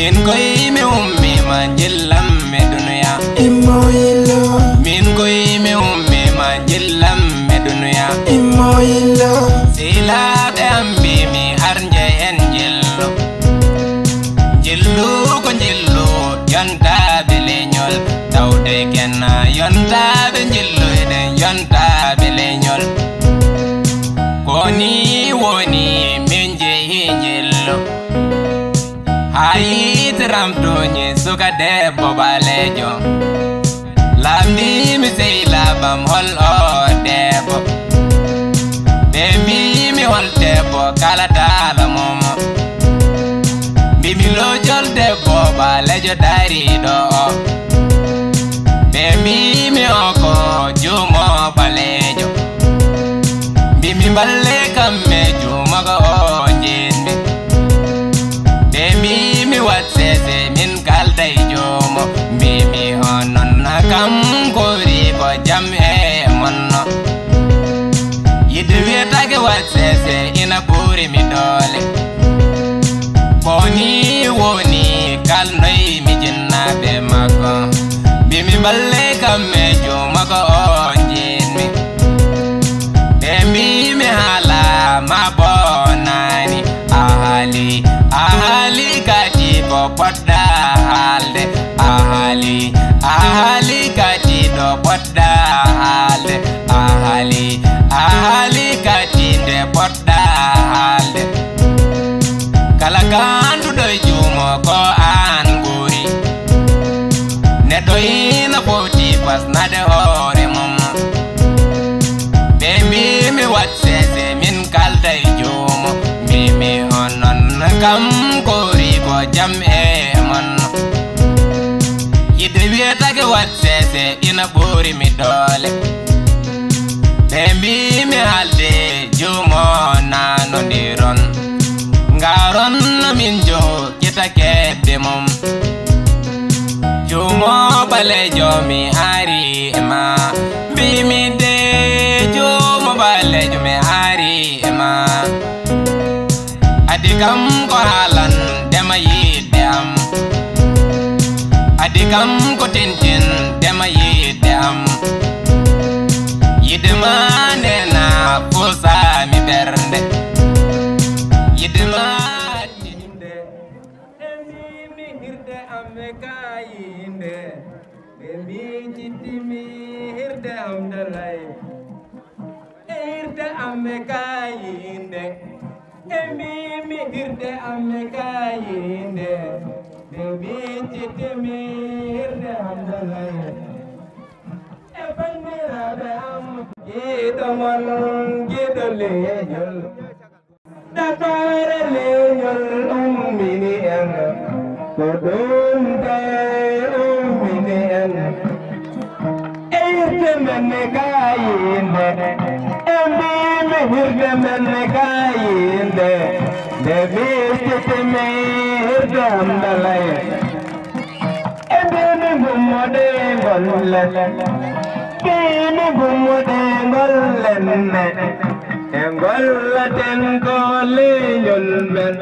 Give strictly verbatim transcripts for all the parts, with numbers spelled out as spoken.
Min koy mi ummiima njillam mi dunuya. Immo yillo. Min koy mi ummiima njillam mi dunuya. Immo yillo. Sehilaaɓe am mbii mi ar njehen njillu. Njillu ko njillu yontaaɓe leñol. Tawde kenna yontaaɓe njillu eɗen yontaaɓe leñol. Ko ni woni min njehi njillu. Haa yiite ram tooñi suka debbo ɓaleejo. Laamndiimi sehilaaɓe am hol oo debbo. Ɓe mbii mi hol debbo kala daala momo. Mbii mi lojol debbo ɓaleejo dariiɗo o. Ɓe mbii mi o ko juumo ɓaleejo. Mbii mi mballe kam e juumo ko o njiɗmi. Ɓe mbii mi wat sese min kalda e juumo. Mbii mi onon kam koori ko jam e monno. Yiɗde wiyetake wat sese ina ɓuri mi doole. Ko ni woni kalnoy mi jinnaaɓe makko. Mbii mi mballe kam e juumo ko o njiɗmi. Ɓe mbii mi haala ma bonaani. A haali, a haali kadi ko poɗɗa haalde. A haali, a haali kadi ɗo poɗɗa haalde. A haali, a haali kadi nde poɗɗa haalde. Kala kaanduɗo e juumo ko aan nguuri. Neɗɗo ina foti fasnade hoore mum. Ɓe mbii mi wat sese min kalda e juumo. Mbii mi onon kam koori ko jam e mon. Yiɗde wiyetake wat sese ina ɓuri mi doole. Ɓe mbii mi haalde juumo nanondiron. Ngaron no min jo kita kedde mum. Juumo ɓaleejo mi ari e ma. Mbii mi de juumo ɓaleejo mi ari e ma. Adi kam ko haalan dema yiɗde am. Adi kam ko tintin dema yiɗde am. Yiɗde ma nena fusami ɓernde. Yiɗde ma. Ɓe mbii mi hirde am e kayinde. Ɓe mbii cittimi hirde am dalay. E hirde am e kayinde. Ɓe mbii mi hirde am e kayinde. Ɓe mbii cittimi hirde am dalay. E banndiraaɓe am. Giɗo mon, giɗo leñol. Dabaare leñol ummini en, ko ɗum de ummini en. E hirde men ne gayinde, e mbii mi hirde men ne gayinde, nde mi hirtitimi hirde am dalay. E mbii mi gummoɗe ngollen, mbii mi gummoɗe ngollen ne. E ngollaten ko leñol men,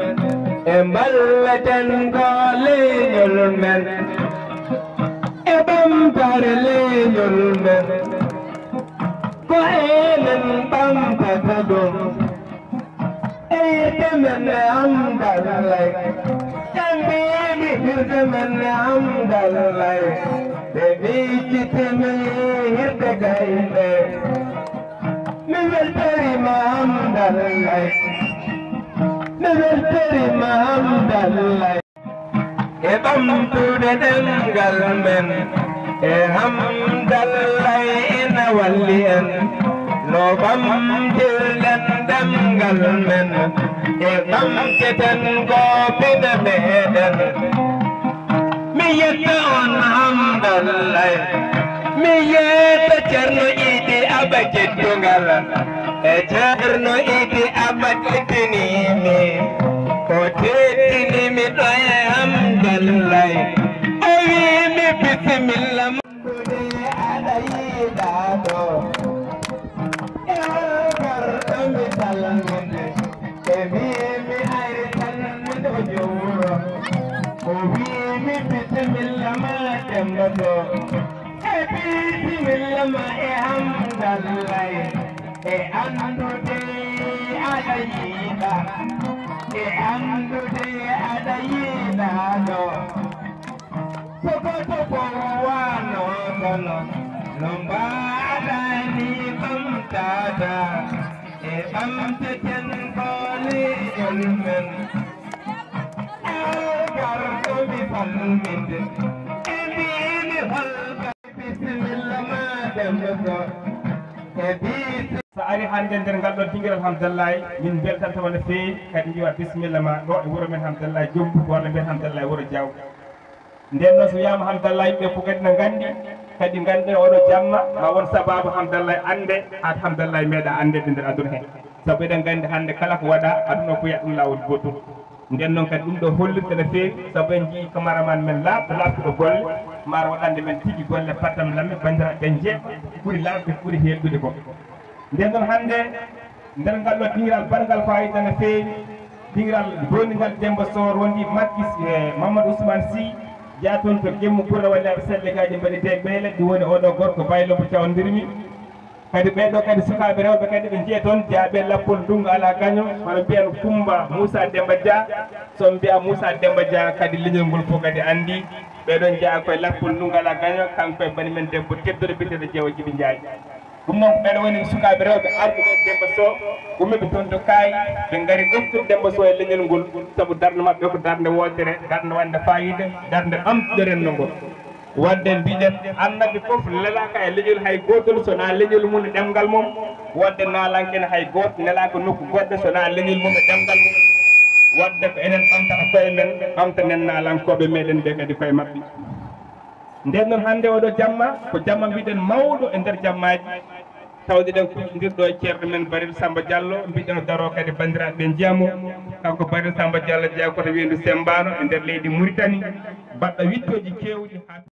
e mballaten ko leñol men, e ɓamtaare leñol men, ko enen ɓamtata ɗum. E hirde men ne am dalay, e mbii mi hirde men ne am dalay, ɓe miijitimi hirde gayne. Mi weltoriima Hamdallay. Mi weltoriima Hamdallay. E ɓamtude ɗemngal men, e Hamdallay ina walli en. No ɓamtirɗen ɗemngal men, e ɓamteten ko pine meɗen. Mi yetta on Hamdallay. Mi yetta Ceerno Idi Aba Teddungal. E Ceerno Idi Aba teddinimi. O teddinimi ɗo e Hamdallay. O wi mi bisimilla. Mbude aɗa yiɗa ɗo. E hol garɗo mi salminde. E wi mi ari salminde o jowuro. O wi E bisimilla ma e hamdallay, e anndude aɗa yiɗa, e anndude aɗa yiɗaɗo. Sokoto ko wano kono, no mbaɗani ɓamtata, e ɓamteten ko leñol men. Garɗo mi salminde, e mbimi holka. Bisimilla ma Demba Sow. E bisi. So ari hannde nder ngal ɗo dingiral Hamdallaay, min mbeltantama no feewi, kadi mbiwa bisimilla ma ɗo e wuro men Hamdallaay Jombu, walla mbiyen Hamdallaay Wuro Diaw. Nden noon so wiyama Hamdallaay, yimɓe fof kadi no nganndi, kadi ngannden oɗo jamma, ma won sababu Hamdallaay annde, aad Hamdallaay meeɗa anndeede nder aduna he. Sabu eɗen nganndi hannde kala ko waɗa, aduna o fof yaha ɗum laawol gootol. Nden noon kadi ɗum ɗo hollirta no feewi, sabu en njii cameraman men laaɓɗo, laaɓtuɗo golle, maar waɗande men tigi golle pattam lamme, banndiraaɓe ɓe njeeɓa, ɓuri laaɓde, ɓuri heelɗude ko. Nden noon hannde, nder ngal ɗo dingiral barngal faayiida no feewi, dingiral dooningal Demba Sow rondi Makis e Mamadou Ousmane Sy, jaa toon to Gemmu Kurna Wallaaɓe Selle Kaaji mbaɗi de ɓeele, ɗum woni oɗo gorko Baylo mo cawndirmi. Kadi ɓee ɗoo kadi sukaaɓe rewɓe kadi ɓe njiyee toon, jeyaaɓe lappol ndungu alaa gaño, hono mbiyan Kummba Muusaa Demmba Jah. So on mbiyaa Muusaa Demmba Jah kadi leñol ngol fof kadi anndi. Ɓee ɗoon njeyaa koye lappol ndungu alaa gaño, kanko e bani men debbo tedduɗo biyeteeɗo Jeewo Jibi Njaay. Ɗum noon ko ɓeen woni sukaaɓe rewɓe arɓe ɓe Demmba Sow, ummiiɓe toon to Kaayi, ɓe ngari ɗoftude Demmba Sow e leñol ngol, sabu darnde maɓɓe ko darnde wootere, darnde waɗnde faayiida, darnde ɓamtude renndo ngol. Wadde mbiɗen, annabi fof lelaaka e leñol hay gootol, so wonaa leñol mum e ɗemngal mum. Wadde naalanke ne hay gooto nelaaka nokku goɗɗo, so wonaa leñol mum e ɗemngal mum. Wadde ko enen ɓamtata koye men, ɓamtanen naalankooɓe meɗen ɓe kadi koye maɓɓe. Nden noon hannde oɗo jamma, ko jamma mbiɗen mawɗo e nder jammaaji. Tawde ɗen kuccondirɗo e ceerno men Barel Samba Diallo, mbiɗen o daroo kadi banndiraaɓe ɓe njiya mo. Kanko Barel Samba Diallo jeyaa koto weendu Semmbaano e nder leydi Muritani, baɗɗo wiɗtooji keewɗi haa.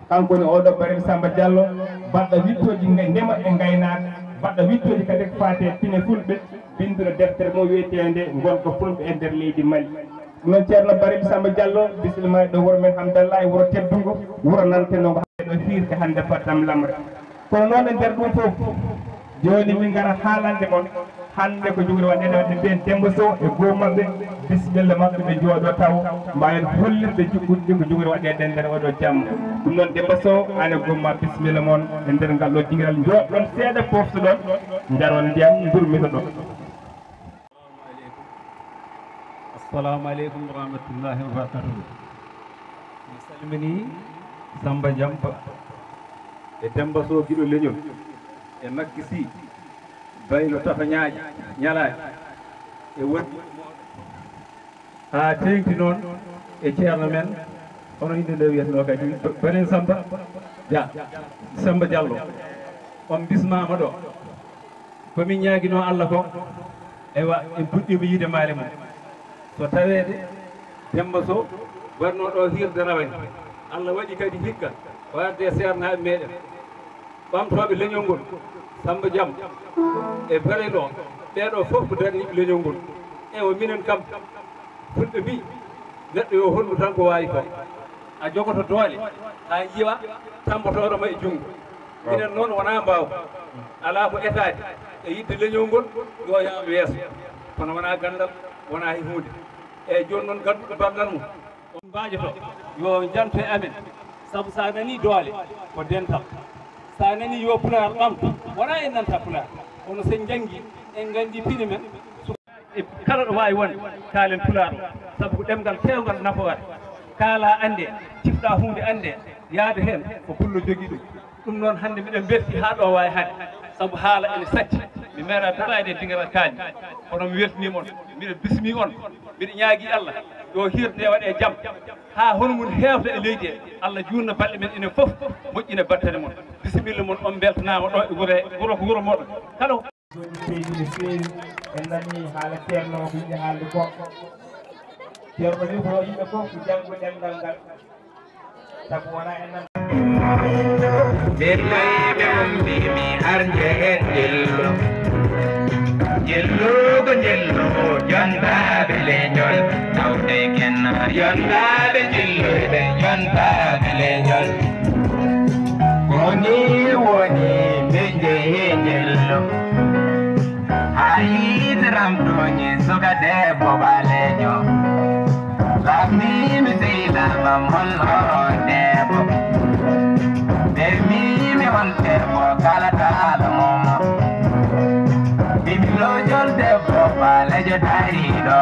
Kanko woni oɗo Barel Samba Diallo, baɗɗo wiɗtooji nge-, ndema e ngaynaaka, baɗɗo wiɗtooji kadi ko faati e pine fulɓe, binnduɗo deftere mum wiyeteende Ngonka Fulɓe e nder leydi Mali. Ɗum noon ceerno Barel Samba Diallo, bisimilla e ɗo wuro men Hamdallaay, wuro teddungo, wuro nantenoo ko ɗo hiirde hannde Fattam Lamre. Kono noon e nder ɗum fof, jooni min ngara haalande mon hannde ko jogori waɗeede, wadde mbiyen Demmba Sow e goo maɓɓe, bisimilla maɓɓe, ɓe njooɗoo taw mbaawen hollirde juɓɓude ɗi ko jogori waɗeede e nder oɗo jamma. Ɗum noon Demmba Sow, aan e goo ma bisimilla mon e nder ngal ɗo dingiral, njooɗɗon seeɗa poftoɗon, njaron ndiyam, ndurmitoɗon. Assalamu aleykum wa rahmatullahi wa barakatuhu. Mi salmini Samba Jampa e Demba Sow giɗo leñol e Makki Sy Baylo Tafa Ñaaƴa Ñalaaɗi e wondiiɓe mooɗon haa teeŋti noon e ceerno men, hono innde nde wiyatnoo kadi, Baren Samba Dia, Samba Diallo. On bismaama ɗo. Ko min ñaaginoo Allah ko, eywa, en puɗɗiima yiide maale mum. So taweede Demmba Sow waɗnoo ɗo hiirde rawani, Allah waɗi kadi hikka o arde e seernaaɓe meeɗen, ɓamtooɓe leñol ngol, Samba Jam e Barel o, ɓee ɗo fof ko daraniiɓe leñol ngol. Eywa, minen kam, Fulɓe mbii, neɗɗo yo hollu tan ko waawi ko. A jogoto doole, haa njiiwa tammbotooɗo ma e junngo. Minen noon wonaa mbaawka. Alaa ko etaade e yiɗde leñol ngol, yo yaaru yeeso. Kono wonaa ganndal, wonaa he huunde. Eeyi, jooni noon, gadduɗo banngal mum, on mbaajoto, yo njanto e amen. Sabu so a nanii doole, ko dental. So a nanii yo Pulaar ɓamtu, wonaa en nanta Pulaar. Kono so en njanngii, en nganndii pine men, e kala ɗo waawi wonde, kaalen Pulaar o, sabu ko ɗemngal keewngal nafoore. Kaalaa anndee, cifɗaa huunde anndee, yaada heen ko pullo jogii ɗum. Ɗum noon, hannde miɗen mbeltii haa ɗo waawi hade, sabu haala ene satti. Mi meeɗaa daraade e dingiral kaalis, kono mi weltanii mon, miɗo bismii on, miɗo ñaagii Allah yo hiirde nde waɗe jam, haa hono mum heewta e leydi he. Allah juutna balɗe men enen fof, moƴƴina battane mon. Bisimilla mon, on mbeltanaama ɗo e wuro he, wuro ko wuro mooɗon. Kala ko Jooɗi seydi no feewi, en nanii haala ceerno o ko yiɗi haalde ko. Ceerno wi ko yimɓe fof ko janngo ɗemngal ngal, sabu wonaa en nan. Ɓe maayɓe on mbimi arde en jillo. Jillo ko jillo, jontaaɓe leñol. Tawde ken jontaaɓe jilloyɓe, jontaaɓe leñol. Ni woni min jehi njillu. Haa yiiteram tooñi suka debbo ɓaleejo. Lamndiimi sehilaaɓe am hol oon debbo. Ɓe mbiimi hol debbo kala taala mum. Mbiimi lojol debbo ɓaleejo dariiɗo.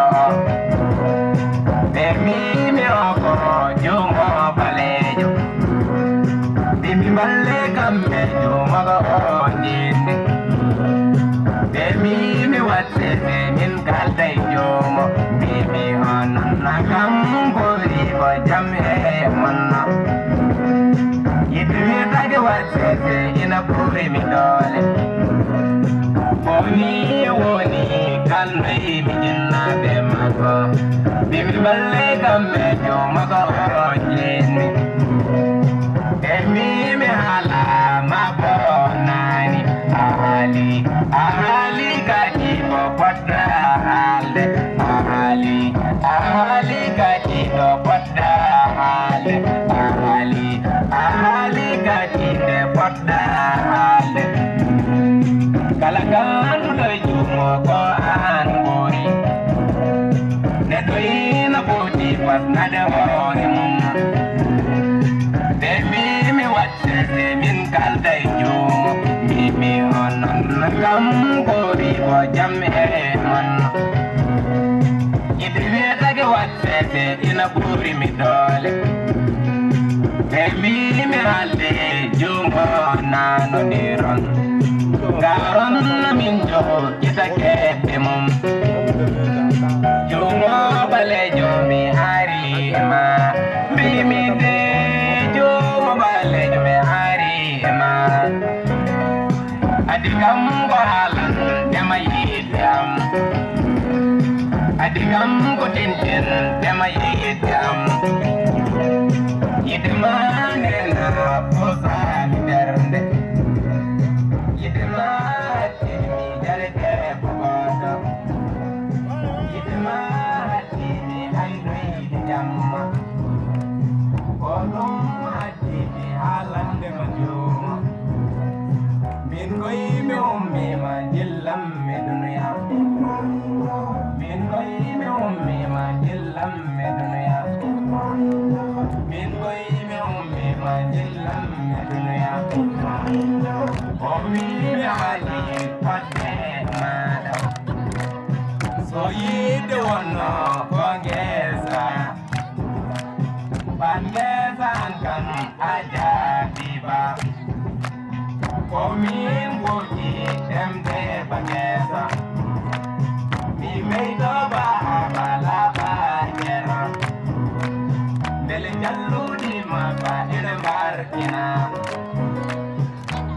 Ɓe mbiimi o ko juumo ɓaleejo. Ɓe mbi mballe kam ɓe juumo ko o jiɗde. Ɓe mbi mi watte ɓe min kalda e juumo. Mbi mi onon na kam ɓuri ko jam e mon. Yiɗde wiyetake watte ɓe ina ɓuri mi doole. Ko mi woni kalnoyi mi jinnaaɓe makko. Mbi mi balle kam ɓe juumo ko o jinni. E mbi mi haala ma bonani. A haali, a haali kadi ko poɗɗa haalde. A haali, a haali kadi ko poɗɗa haalde. A haali, a haali kadi nde poɗɗa haalde. Kala ganduɗo e juumo ko an ɓuri. Neɗɗo ina foti wasnade hoore mum. Ɓe mbi mi wattete min kalda e juumo. Mbi mi onon kam ɓuri ko jam e mon. Yiɗde wiyetake wattete ina ɓuri mi doole. Ɓe mbi mi haalde juumo nanodiron. Ngaron min jokkita keɓɓe mum. Juumo ɓaleejo mi haari e ma. Mbi mi de juumo ɓaleejo mi haari e ma. Adi kam ko haalan dema yiɗde am. Adi kam ko tinten dema yiɗde am. Yiɗde ma nena fosani ɓernde. Yiɗde ma hattini mi jarete ko goto. Yiɗde ma hattini andu yiɗde jamma. Ko ɗum hattini haalande ma juumo. Min koy mi ummiima jillam mi duniya. Min koy mi ummiima jillam mi duniya. Min koy mi ummiima jillam mi duniya. O wi mi haali fodde maaɗa. So yiɗde wonno ko ngesa. Bannge san kan a jaabiba. Ko min ɓurɗi ɗemde bangesa. Mi meyto ba abala ba jera. Ndele jalluɗi ma ba ene mbarkina.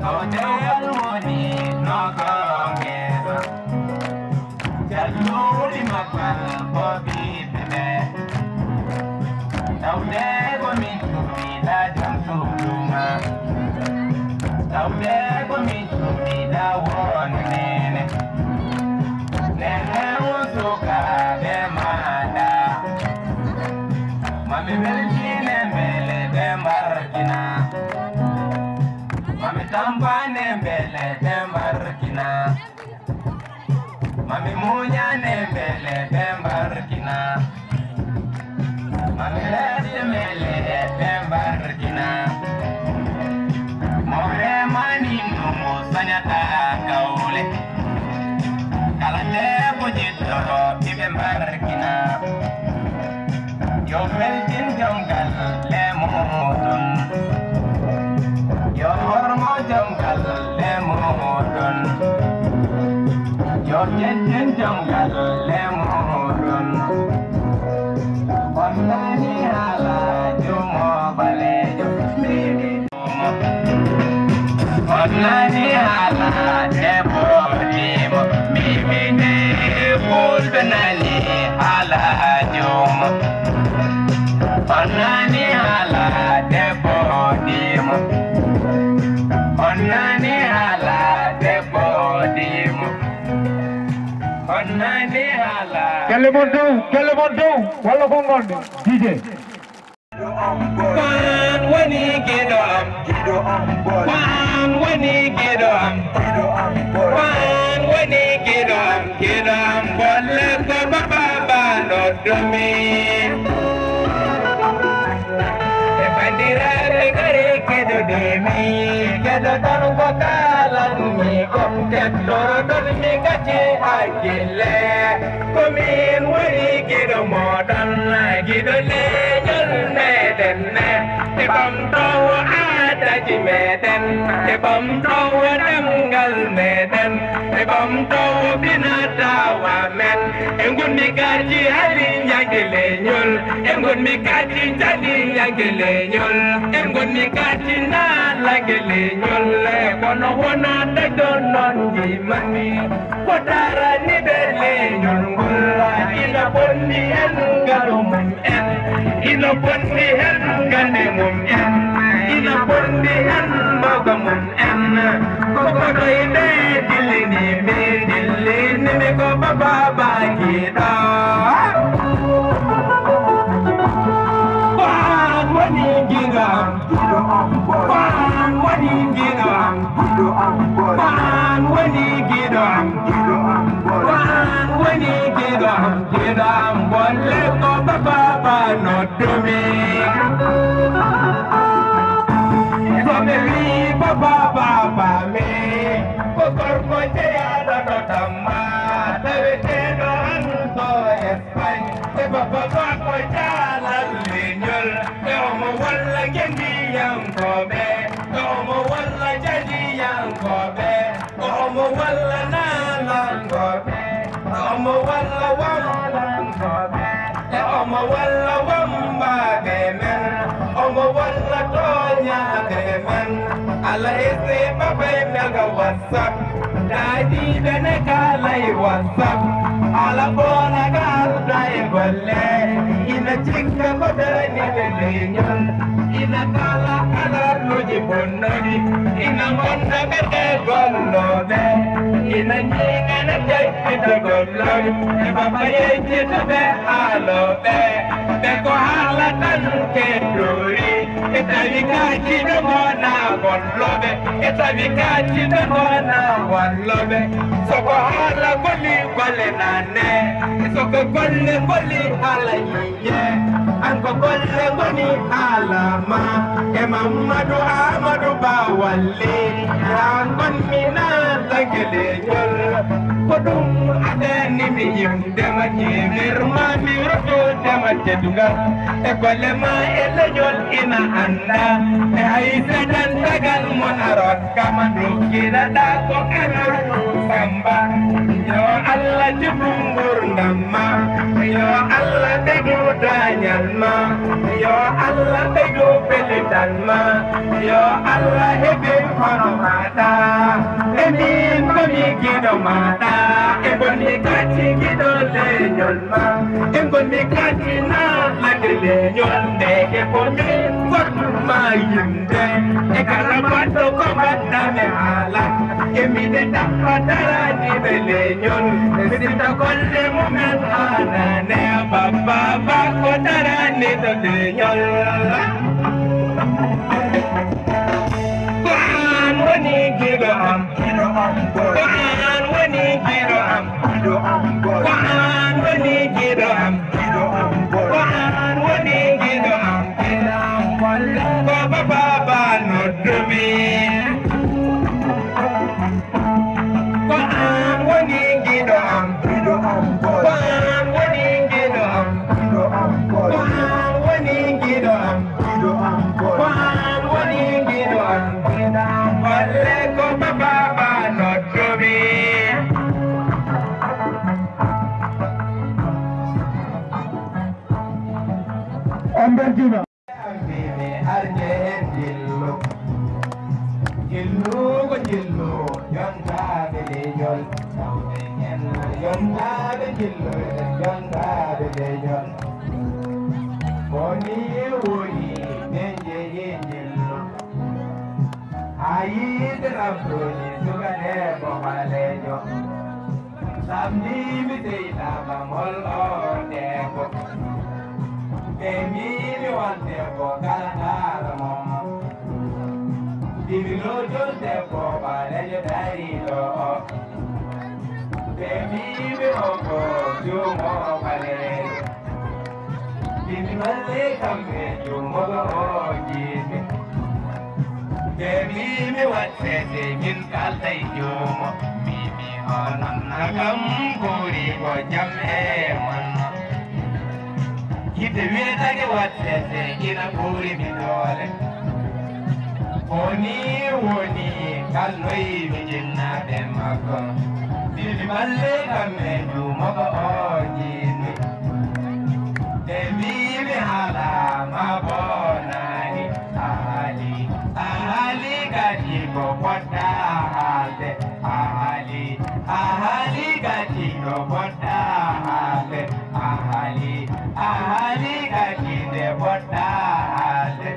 Ɗo dewal woni no ko ngesa. Jalluɗi mabbal ko ɓiɓɓe ɓe. Tawde ko min tumiɗa jam suuɗuma. Tawde ko min tumiɗa won nene. Nene won sukaaɓe maɗa. Mami weltine mbele ɓe mbarkina. Mami tampane mbele ɓe mbarkina. Mami muñane mbele ɓe mbarkina. Mami leste mbele ɓe mbarkina. Mo remani ndugu sañata kawle. Kala debbo jiɗɗo ɓiɓe mbarkina. Yo weltin jom galle muɗum. Yo hormo jom galle muɗum. Yo teddin jom galle muɗum. On nani haala jumo ɓaleejo. On nani haala debbo dimo, mimi ne fulɓe nani haala joom. On nani haala debbo dimo. On nani haala debbo dimo. On nani haala. Kelle mon dow, kelle mon dow, walla ko ngonɗe, D J. Ko an woni giɗo am. Ko an woni giɗo am. Ko an woni giɗo am. Giɗo am bolle ko baba ba noddumi. E bandiraɓe gare keɗoɗemi, keɗoɗon ko kalanmi kon, keɗoɗon mi gati hakkille. Ko min woni giɗo moɗon, giɗo leñol meɗen, e ɓamtowo aadaji meɗen, e ɓamtowo ɗemngal meɗen, e ɓamtowo finatawa men. E ngonmi kadi hali ñange leñol, e ngonmi kadi jali ñange leñol, e ngonmi kadi nalage leñol. Kono wona dañɗon noon ndimami, ko darani ɓe leñol ngol. Ina bonni en ngalu mum en, ina bonni en gane mum en, ina bonni en mawga mum en. Ko kotoy ɓe dillini mi, dillini mi ko baba bagiɗo. Ko an woni giɗo am, ko an woni giɗo am, ko an woni giɗo am, ko an woni giɗo am, giɗo am bolle ko baba ba noddumi. Ko ɓe wi baba baba mi, ko gorko jeyaɗo to tamma, taweteɗo an to Espagne. E baba ba ko jaalal leñol, e omo walla gendiyankoɓe, e omo walla jaliyankoɓe, e omo walla nalankoɓe, e omo walla wamlankoɓe, e omo walla wambaɓe men, omo walla toñaɓe men. Ala ese babay mega WhatsApp. Daadiiɓe ne kaalay WhatsApp, ala boona ka alda e golle. Ina cikka ko daraniiɓe leñol, ina kaala alarluuji bonnoɗi, ina ngonda ɓerɗe gollooɓe, ina ñiiŋana tekkitagol lori, e baba yeccituɓe haalooɓe, ɓe ko haala tan keddori. E tawi kaaji ɓe ngona gollooɓe, e tawi kaaji ɓe ngona walloɓe. Soko haala golli golle nane, soko golle golli haala yiye. An ko golle ngoni haala ma, e Mamadou Amadou Ba walli. An gonmi na tageleñol, ko ɗum adani mi yim. Dema ñiiɓirma mi rotto dema teddungal, e golle ma e leñol ina annda. E hay sedan tagal mon a rokkama dokkiraɗa ko ana samba. Yo Allah juɓɓu ngurdam ma, yo Allah ɓeydu dañal ma, yo Allah ɓeydu pellital ma, yo Allah heɓin hono maɗa. E min ko mi giɗo maɗa, e gonmi kati giɗo leñol ma, e gonmi kati na lagge leñol. Ndeke ko min goɗɗum ma yimde, e kala baɗɗo ko mbaɗɗa mi haala. E miɗe tappa daraniiɓe leñol, ɓe sifta golle mumen haanane. Babba ba ko daraniiɗo leñol. Ko an woni giɗo am. Ko an woni giɗo am. Ko an woni giɗo am. Ko an woni giɗo am. Giɗo am bolle. Ko baba ba noddumi. Ko an woni giɗo am. Ko an woni giɗo am. Ko an woni giɗo am. Ko an woni giɗo am. Giɗo am bolle ko baba ba noddumi. On beltima. Mbiimi arde en jillu. Jillu ko jillu, yontaaɓe leñol. Tawɓe en yontaaɓe jillu, yontaaɓe leñol. Ko ni woyi, min jeyi jillu. Haa yiide rabtooji suka debbo ɓaleejo. Samnii mi seynaama mol oo debbo. Ɓe mbiimi won debbo kala haala mum. Mbiimi lootol debbo ɓaleejo dariiɗo o. Ɓe mbiimi on ko juumo ɓaleejo. Mbiimi balle kamɓe juumo ko o jiimi. Ɓe mbiimi waɗ seede min kaalda e juumo. Mbiimi onon na kam koori ko jam e mon. Yiɗde wiyetake waɗ seede ina ɓuri mi doole. O nii woni kalnoy mi jinnaaɓe makko. Mbiimi balle kamɓe juumo ko o jiimi. Ɓe mbiimi haala ma bonaani. A haali, a haali kadi ko poɗɗa haalde. A haali, a haali kadi ko poɗɗa haalde. A haali, a haali kadi nde poɗɗa haalde.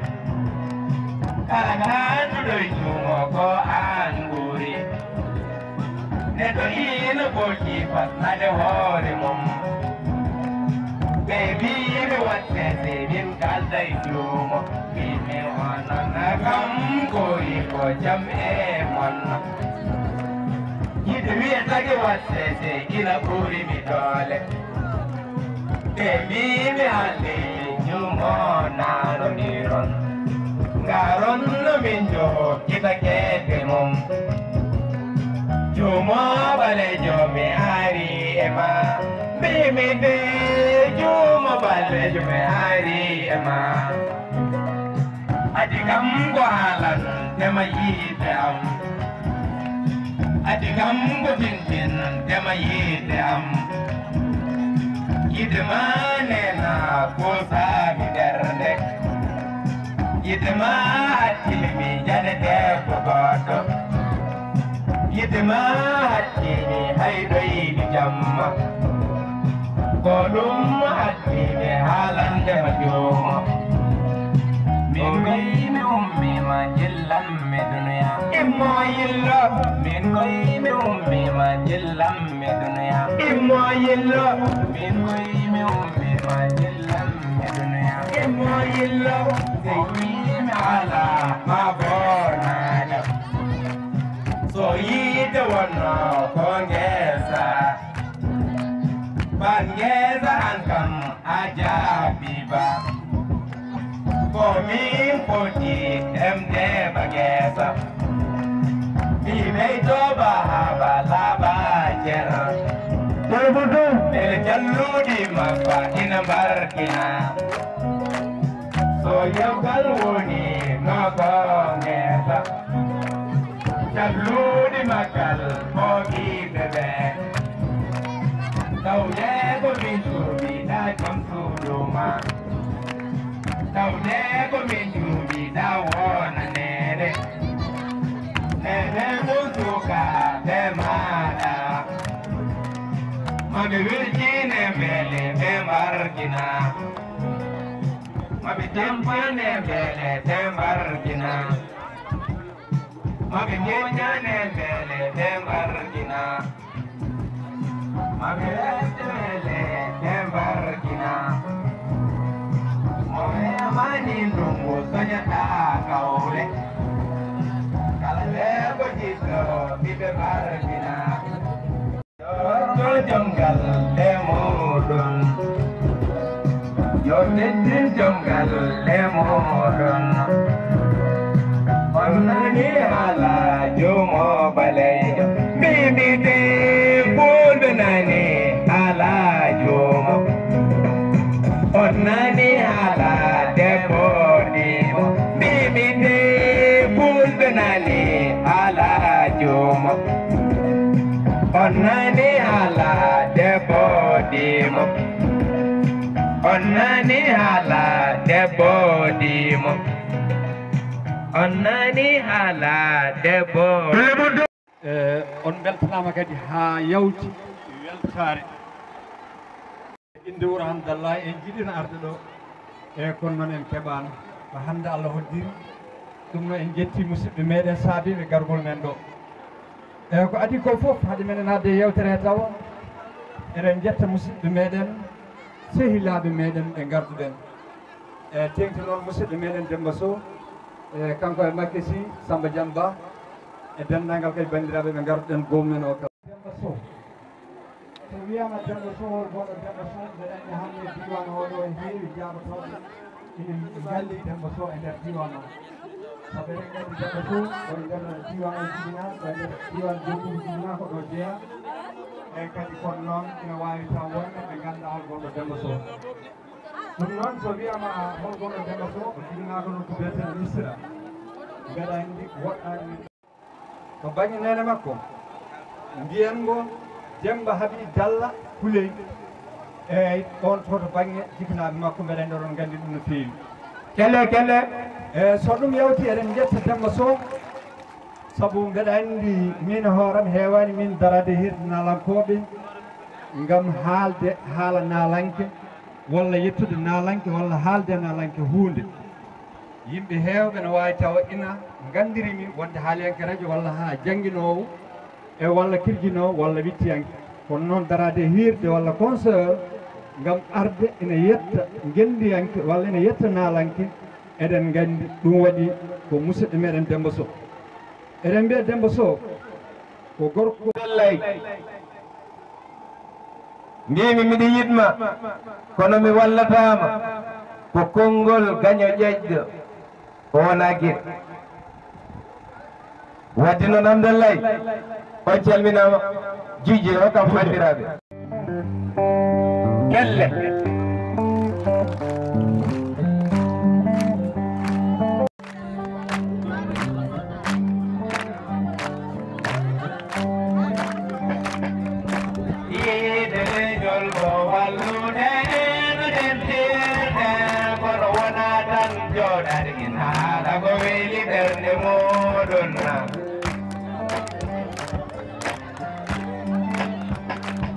Kala kaanduɗo e juumo ko aan ɓuri. Neɗɗo ina ɓolti fasnade hoore mum. Ɓe mbiimi waɗ seede min kaalda e juumo. Mbiimi onon kam koori ko jam e mon. Yiɗde wiyetake waɗ seede ina ɓuri mi doole. Ɓe mbiimi haalde juumo naano ndiron. Ngaron no min njoho kita keete mum. Juumo ɓaleejo mi ari e ma. Mbiimi de juumo ɓaleejo mi ari e ma. Adi kam ko haalan tema yiide am. Adi kam ko tintin tema yiide am. Yiide ma neena ko saabi ɓernde. Yiide ma hattimi jane debbo goɗɗo. Yiide ma hattimi hay ɗoyɗi jamma. Ko ɗum hattimi haalande ma juumo. Min koy mi ummima jillanmi duniya. Immo yillo. Min koy mi ummima jillanmi duniya. Immo yillo. Min koy mi ummima jillanmi duniya. Immo yillo. So yiimi ala ma bonaade. So yiide wonno ko ngesa. Bangesa an kam a jaabi ba. Ko min foti emde bangesa. Mi ɓeydo ba haba laba jera. Ele jalluɗi makko ina mbarkina. So yewgal woni no ko ngesa. Jalluɗi maggal ko ɓiɓɓe ɓe. Tawde ko min cuuɗiɗa jom suudu ma. Tawde ko min cuuɗiɗa wona neene. Neene ko suka ɓe maɗa. Mami wirjine mbele ɓe mbarkina. Mami tampane mbele ɓe mbarkina. Mami moñane mbele ɓe mbarkina. Mami reste mbele ɓe mbarkina. Mo hemani ndungu soñata kawle. Kala ɓe ko jiɗɗo ɓiɓe mbarkina. Yo jom galle muɗum, yo teddin jom galle muɗum. On nani haala juumo ɓaleejo, mbiimi de fulɓe nani haala juumo. On nani haala debbo diimo, mbiimi de fulɓe nani haala juumo. On nani haala debbo diimo. On nani haala debbo diimo. On nani haala debbo. E, on mbeltanaama kadi haa yawti weltaare. Innde wuro Hamdallahi, en njiɗino arde ɗo. E, kono noon en keɓaano ko hannde Allah hoddiri. Ɗum noon en njetti musidɓe meɗen saabiiɓe gargol men ɗo. E, ko adii ko fof, hade men naatde e yewtere he tawo, eɗen njetta musidɓe meɗen, sehilaaɓe meɗen ɓe ngarduɗen. E teeŋti noon musidɗo meɗen Demba Sow, e kanko e Macky Sy, Samba Diamba, e denndaangal kay banndiraaɓe ɓe ngarɗen goomu men o kala. Demba Sow. So wiyaama Demba Sow, hol gonɗo Demba Sow? Mbeɗa anndi hannde diiwaan oo ɗoo ene heewi jaabotooɓe ina nganndi Demba Sow e nder diiwaan o. Sabu eɗen nganndi Demba Sow woni nder diiwaan o jibinaa, ko e nder diiwaan Jokkuli jibinaa ko ɗo jeyaa. Eeyi kadi kono noon ina waawi taw wonɓe ɓe nganndaa hol gonɗo Demba Sow. Ɗum noon so wiyaama hol gonɗo Demba Sow, o jibinaa ko noon ko biyetee Misira. Mbeɗa anndi woɗɗaani men. To bannge neene makko, mbiyen ngo Demba Habi Dalla Huley. Eeyi, on to, to bannge jiknaaɓe makko, mbeɗa anndi oɗon nganndi ɗum no feewi. Kelle, kelle. E so ɗum yawti, eɗen njetta Demba Sow, sabu mbeɗa anndi min e hooram heewaani min daraade hirde naalankooɓe ngam haalde haala naalanke, walla yettude naalanke, walla haalde naalanke huunde. Yimɓe heewɓe no waawi tawa ina nganndiri mi wonde haaliyanke rajo walla haa jannginoowo e walla kirjinoowo walla wittiyanke. Kono noon daraade e hiirde walla concert ngam arde ina yetta ngenndiyanke walla ina yetta naalanke, eɗen nganndi ɗum waɗi ko musidɗo meɗen Demba Sow. Eɗen mbiya Demba Sow ko gorko. Wallay. Mbiimi miɗo yiɗ ma, kono mi wallataama. Ko konngol gaño ƴeƴɗo, o wonaa geɗe. Wadde noon Amdallay, on calminaama, juujira o kam banndiraaɓe. Kelle. Yiide leñol ko wallude no dentirde, kono wonaa tan jooɗaade ina haala ko weli ɓernde muuɗum.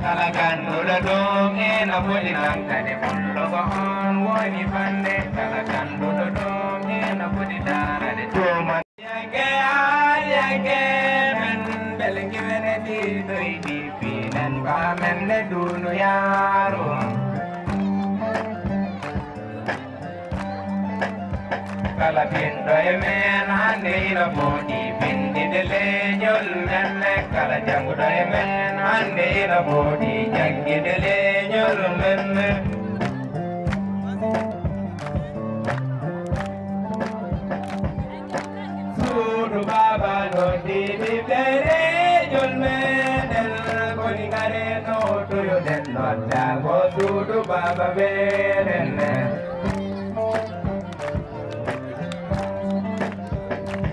Kala gannduɗo ɗum ina foti naŋtade, pullo ko oon woni fannde. Kala gannduɗo ɗum ina foti daarade tuuma. Yanke, aa, yanke men, mbele ngiwene ɗiɗoyɗi piinen, mbaamen ne dunuyaaru. Kala binɗo e men hannde ina foti binndinde leñol men. Kala jannguɗo e men hannde ina foti jannginde leñol men. Suudu Baaba noddi ɓiɓɓe leñol meɗen, koni ngare noddoyoɗen noddago suudu Baaba meɗen.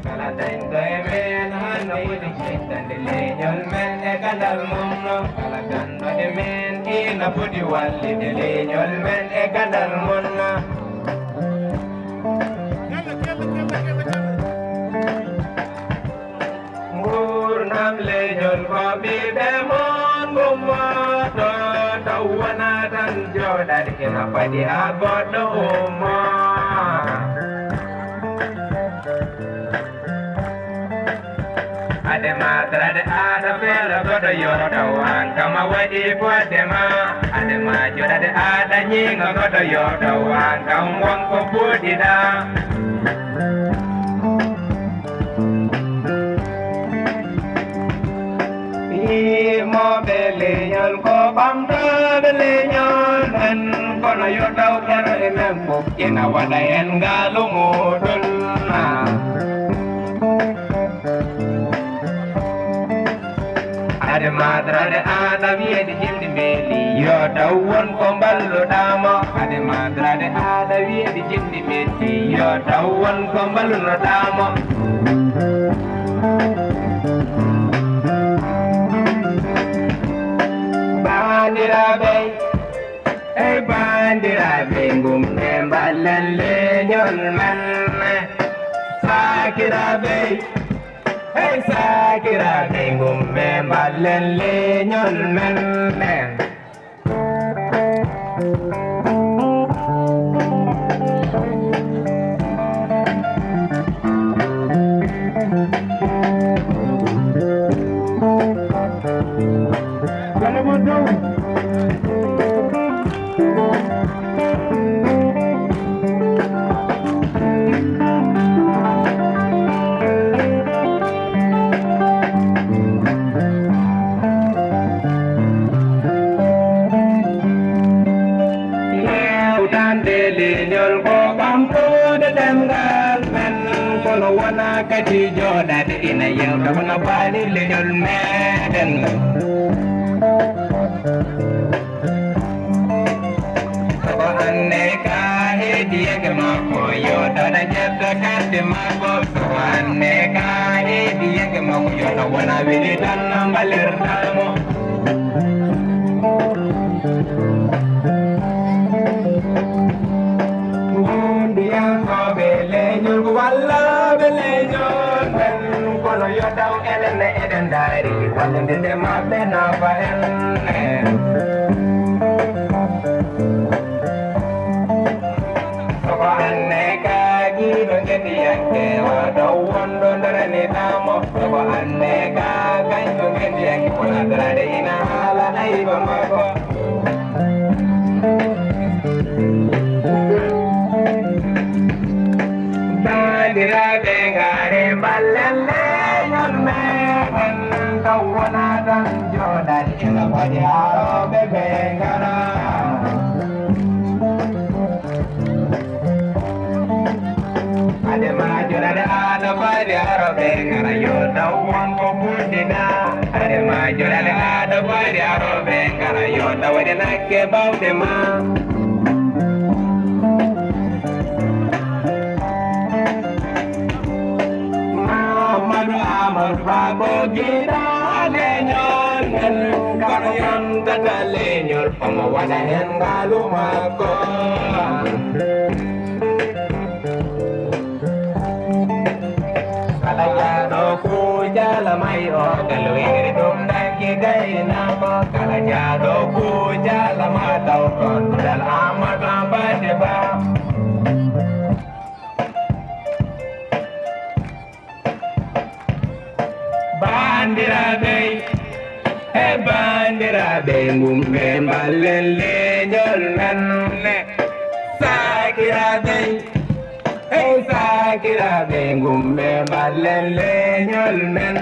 Kala dañɗo e men hannde ina jittande leñol men e gandal mum no. Kala ganɗo e men ina foti wallide leñol men e gandal mum no. Nguurndam leñol ko ɓiɓɓe mon ngummoto, taw wona tan jooɗaade ina fadi haa goɗɗo ummo. Ade madrade aɗa fela goɗɗo yo taw an kam a waɗi fodde ma. Ade ma joɗade aɗa ñiŋa goɗɗo yo taw an kam wonko puɗɗiɗa. Yimoɓe leñol ko ɓamtooɓe leñol men, kono yo taw kero e men fof ina waɗa heen ngaalu muɗum. Ade madrade aɗa wiyede jimɗi mbeeli, yo taw won ko mballuɗaa mo. Ade madrade aɗa wiyede jimɗi mbeeli, yo taw won ko mballunoɗaa mo. Bandiraaɓe, ey bandiraaɓe, ngumne mballen leñol men. Sakiraaɓe, ey sakiraaɓe, ngumne mballen leñol men. Wala mo dow. Na kadi jooɗaade ina yeewta kono baali leñol meeɗen. Ko anne ka heedi yege makko, yo dada ƴetta karte makko. Ko anne ka heedi yege makko, yo ɗo wona weli tan mbalirɗamo. Ngondiyankooɓe leñol ko wallaaɓe leñol men, kono yo taw enen ne eɗen ndaari wallondirde maɓɓe nafa en. Soko anne ka jiiɗo ngenndiyanke, o taw wonɗo daraniɗamo. Soko anne ka kañko ngenndiyanke, wona daraade ina haala ayba makko. Banndiraaɓe, ngare mballen leñol meɗen, taw wona tan jooɗaade ina fadi haa rewɓe ɓe ngara. Ade ma jooɗaade aɗa fadi haa rewɓe ngara, yo taw won ko ɓurɗina. Ade ma jooɗaade aɗa fadi haa rewɓe ngara, yo taw waɗe nakke bawɗe ma. Mamadou Amadou Ba ko giɗo leñol men, kono yontata leñol, omo waɗa hen ngaalu makko. Kala jaaɗo kuujala may o, kala wiyri ɗum danki gaynako. Kala jaaɗo kuujala ma taw toon duɗal Amadou Ampate Ba. Banndiraaɓe, e banndiraaɓe, ngumɓe mballen leñol men. Sakiraaɓe, e sakiraaɓe, ngumɓe mballen leñol men.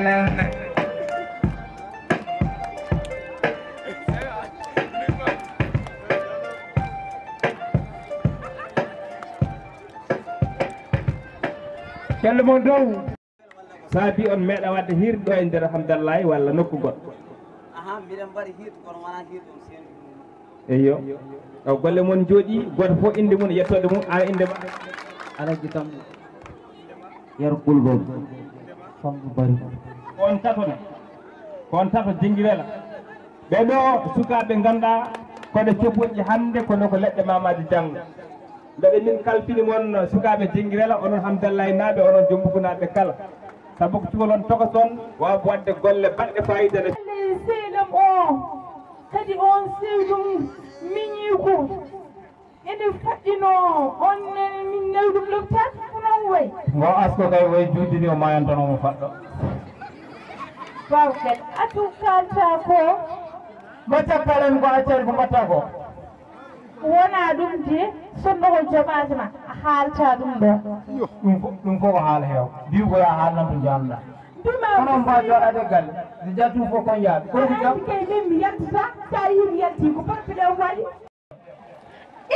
Celle mon dow. Saabi on meeɗa waɗde hiirde ɗo e nder Hamdallaay walla nokku goɗɗo? Aha, mbiɗen mbaɗi hiirde, kono wonaa hiirde on seeɗa. Eyyo. Taw golle mon njooɗii, gooto fof innde mum, yettoode mum, aan innde ma? Alhaji Tambo. Yero Ɓulgol. Sambu Bari. Ko on tato ne? Ko on tato Jingirela? Ɓee ɗoo sukaaɓe ngannduɗaa ko ɓe coɓoƴƴi hannde, kono ko leɗɗe maamaaji janngo. Mbeɗa min kalfini mon sukaaɓe Jingirela, onon Hamdallaynaaɓe, onon Jommbukunaaɓe kala. Sabu ko cukalon tokos on, waawɓe waɗde golle baɗɗe faayiida no. Sehil am o, kadi on sehil ɗum miñiiko. Ene faɗɗino on, min nawi ɗum lopitaal, ko noon wayi? Ngo asko kay wayi juuɗe ni o maayantanoo mo faɗɗo. Waaw kay, atu kaalta ko? Mo cakkalen ko accani ko mbatta ko? Wona ɗum de, sonno ko jomaji ma, a haalta ɗum ɗo. Ɗum fo-, ɗum fof ko haala heew. Mbiw ko yaa haalnan to njanɗa. Mbima kono on mbaa jooɗaade galle. Nde jattu fof kon yaaɓe. Kono ko jam. Kay min mi yaltata, sa yi mi yalti ko problème waɗi.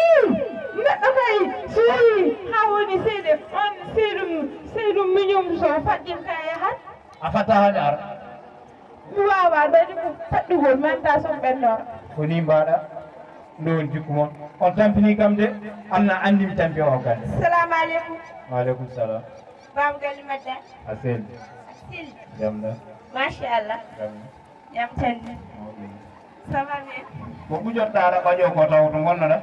Ih, neɗɗo kay, so yii haa woni seeɗa, on seyɗum, seyɗum miñum so faɗɗin ka yahat. A fatta hannde ara. Mi waawaa ɗo de ko faɗɗugol, mi anndaa so mi ɓennoora. Ko nii mbaɗa, ɗo on jikku mon. On tampini kam de, am na anndi mi tampi o galle. Salamu aleykum. Wa aleykum salam. Baaba galle mbaɗɗa? A selli. A selli. Jam ɗa? Machallah. Jam. Jam tan. Mawɗum. Ça va bien? Ko ɓujotoɗaa aɗa ɓaƴoo ko taw to ngonnoɗaa?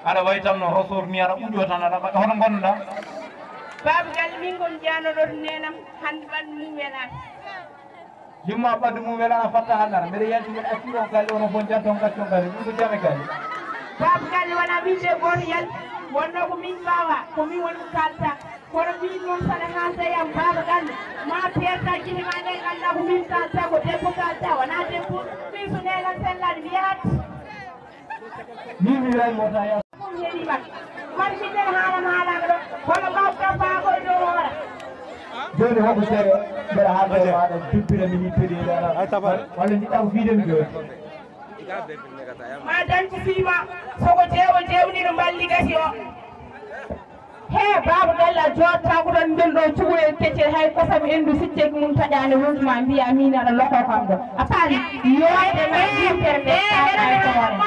Aɗa wayi tan no rosor ni aɗa ɓuƴoo tan aɗa ɓaƴa. Hono ngonnoɗaa? Baaba galle min ko mi janoɗo to nenam hannde ɓanndu mum welaani. Yumma ɓanndu mum welaani a fatta hannde aɗa. Mbeɗa yalti mbeɗa acci o galle onon fof njanton gacci o galle. Ɗum ko jame galle. Baaba galle wonaa min de gooto yalti. Wonno ko min mbaawa, ko min woni ko kaalta. Kono min noon saɗa haalta yam baaba galle, ma peerta gite ma ɗe ngannduɗaa ko min kaalta, ko debbo kaalta, wonaa debbo. Min so nelan sellaani mi yahat. Min mi wiyan mo ta yahat. Ɗum heɗii ma. Mari min nden haalan haalaaka ɗo. Kono mawɗo kam baago e dow hoore. Jooni hoko sere mbeɗa haalde e maaɗa dubbira min yippiri ɗo. Ay tabare. Walla jiɗɗa ko fiide mi jooni. Ma dañcu fii ma. Soko jeewo jeewniɗo mballi gasi o. He baaba Galle, a jooɗtaako tan ngel ɗo cukalel keccel, hay kosam enndu sicceeki mum taƴaani wondu ma mbiya miin aɗa lokoo kam ɗo. A faami? Yooɗde ma yimtere nde kaɗa e hoore.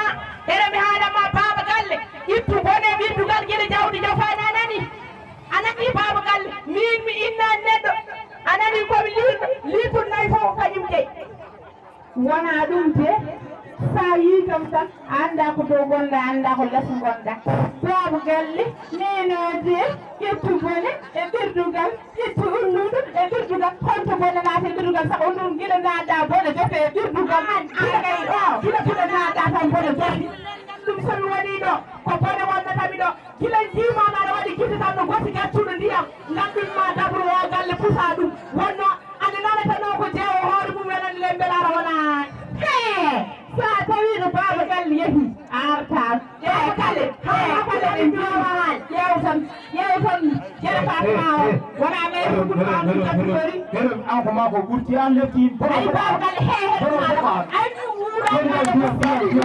Here mi haala ma baaba Galle, ittu bone wirdugal gila jawdi jofaani a nani? A nani baaba Galle, miin mi innaani neɗɗo, a nani ko mi liiɗo, liiɗo nayi fof ko kañum de. Wonaa ɗum de, so a yii kam tan, a anndaa ko dow ngonɗaa, a anndaa ko les ngonɗaa. Baaba Galle, neene de, ƴettu bone e ɓirdugal, ƴettu ulludu e ɓirdugal. Honto bone naati e ɓirdugal? Sabu ɗum gila naatɗaa bone jofe e ɓirdugal. Gila kay ɗo, gila bone naatɗaa tan bone jofe. Ɗum so mi wonii ɗo, ko bone wonnata mi ɗo. Gila njiimaama aɗa waɗi gite tan no gosi gaccuɗo ndiyam, ngannduɗ ma dabru o galle pusa ɗum. Wonno ande nane tan o ko jeewo hoore mum welan lembel ara wona. He, so a tawi no baaba galle yehi, a arta. Baaba galle, haa kala ɓe njiimaama. Ƴeew tan, ƴeew tan, jere Fatima o, wona mais ko ɗum ma ɗum jaɓɓitori. An ko ma ko ɓurti an lepti. Ay baaba galle, he, he, ɗum ma ɗum. Ay ɗum wuura.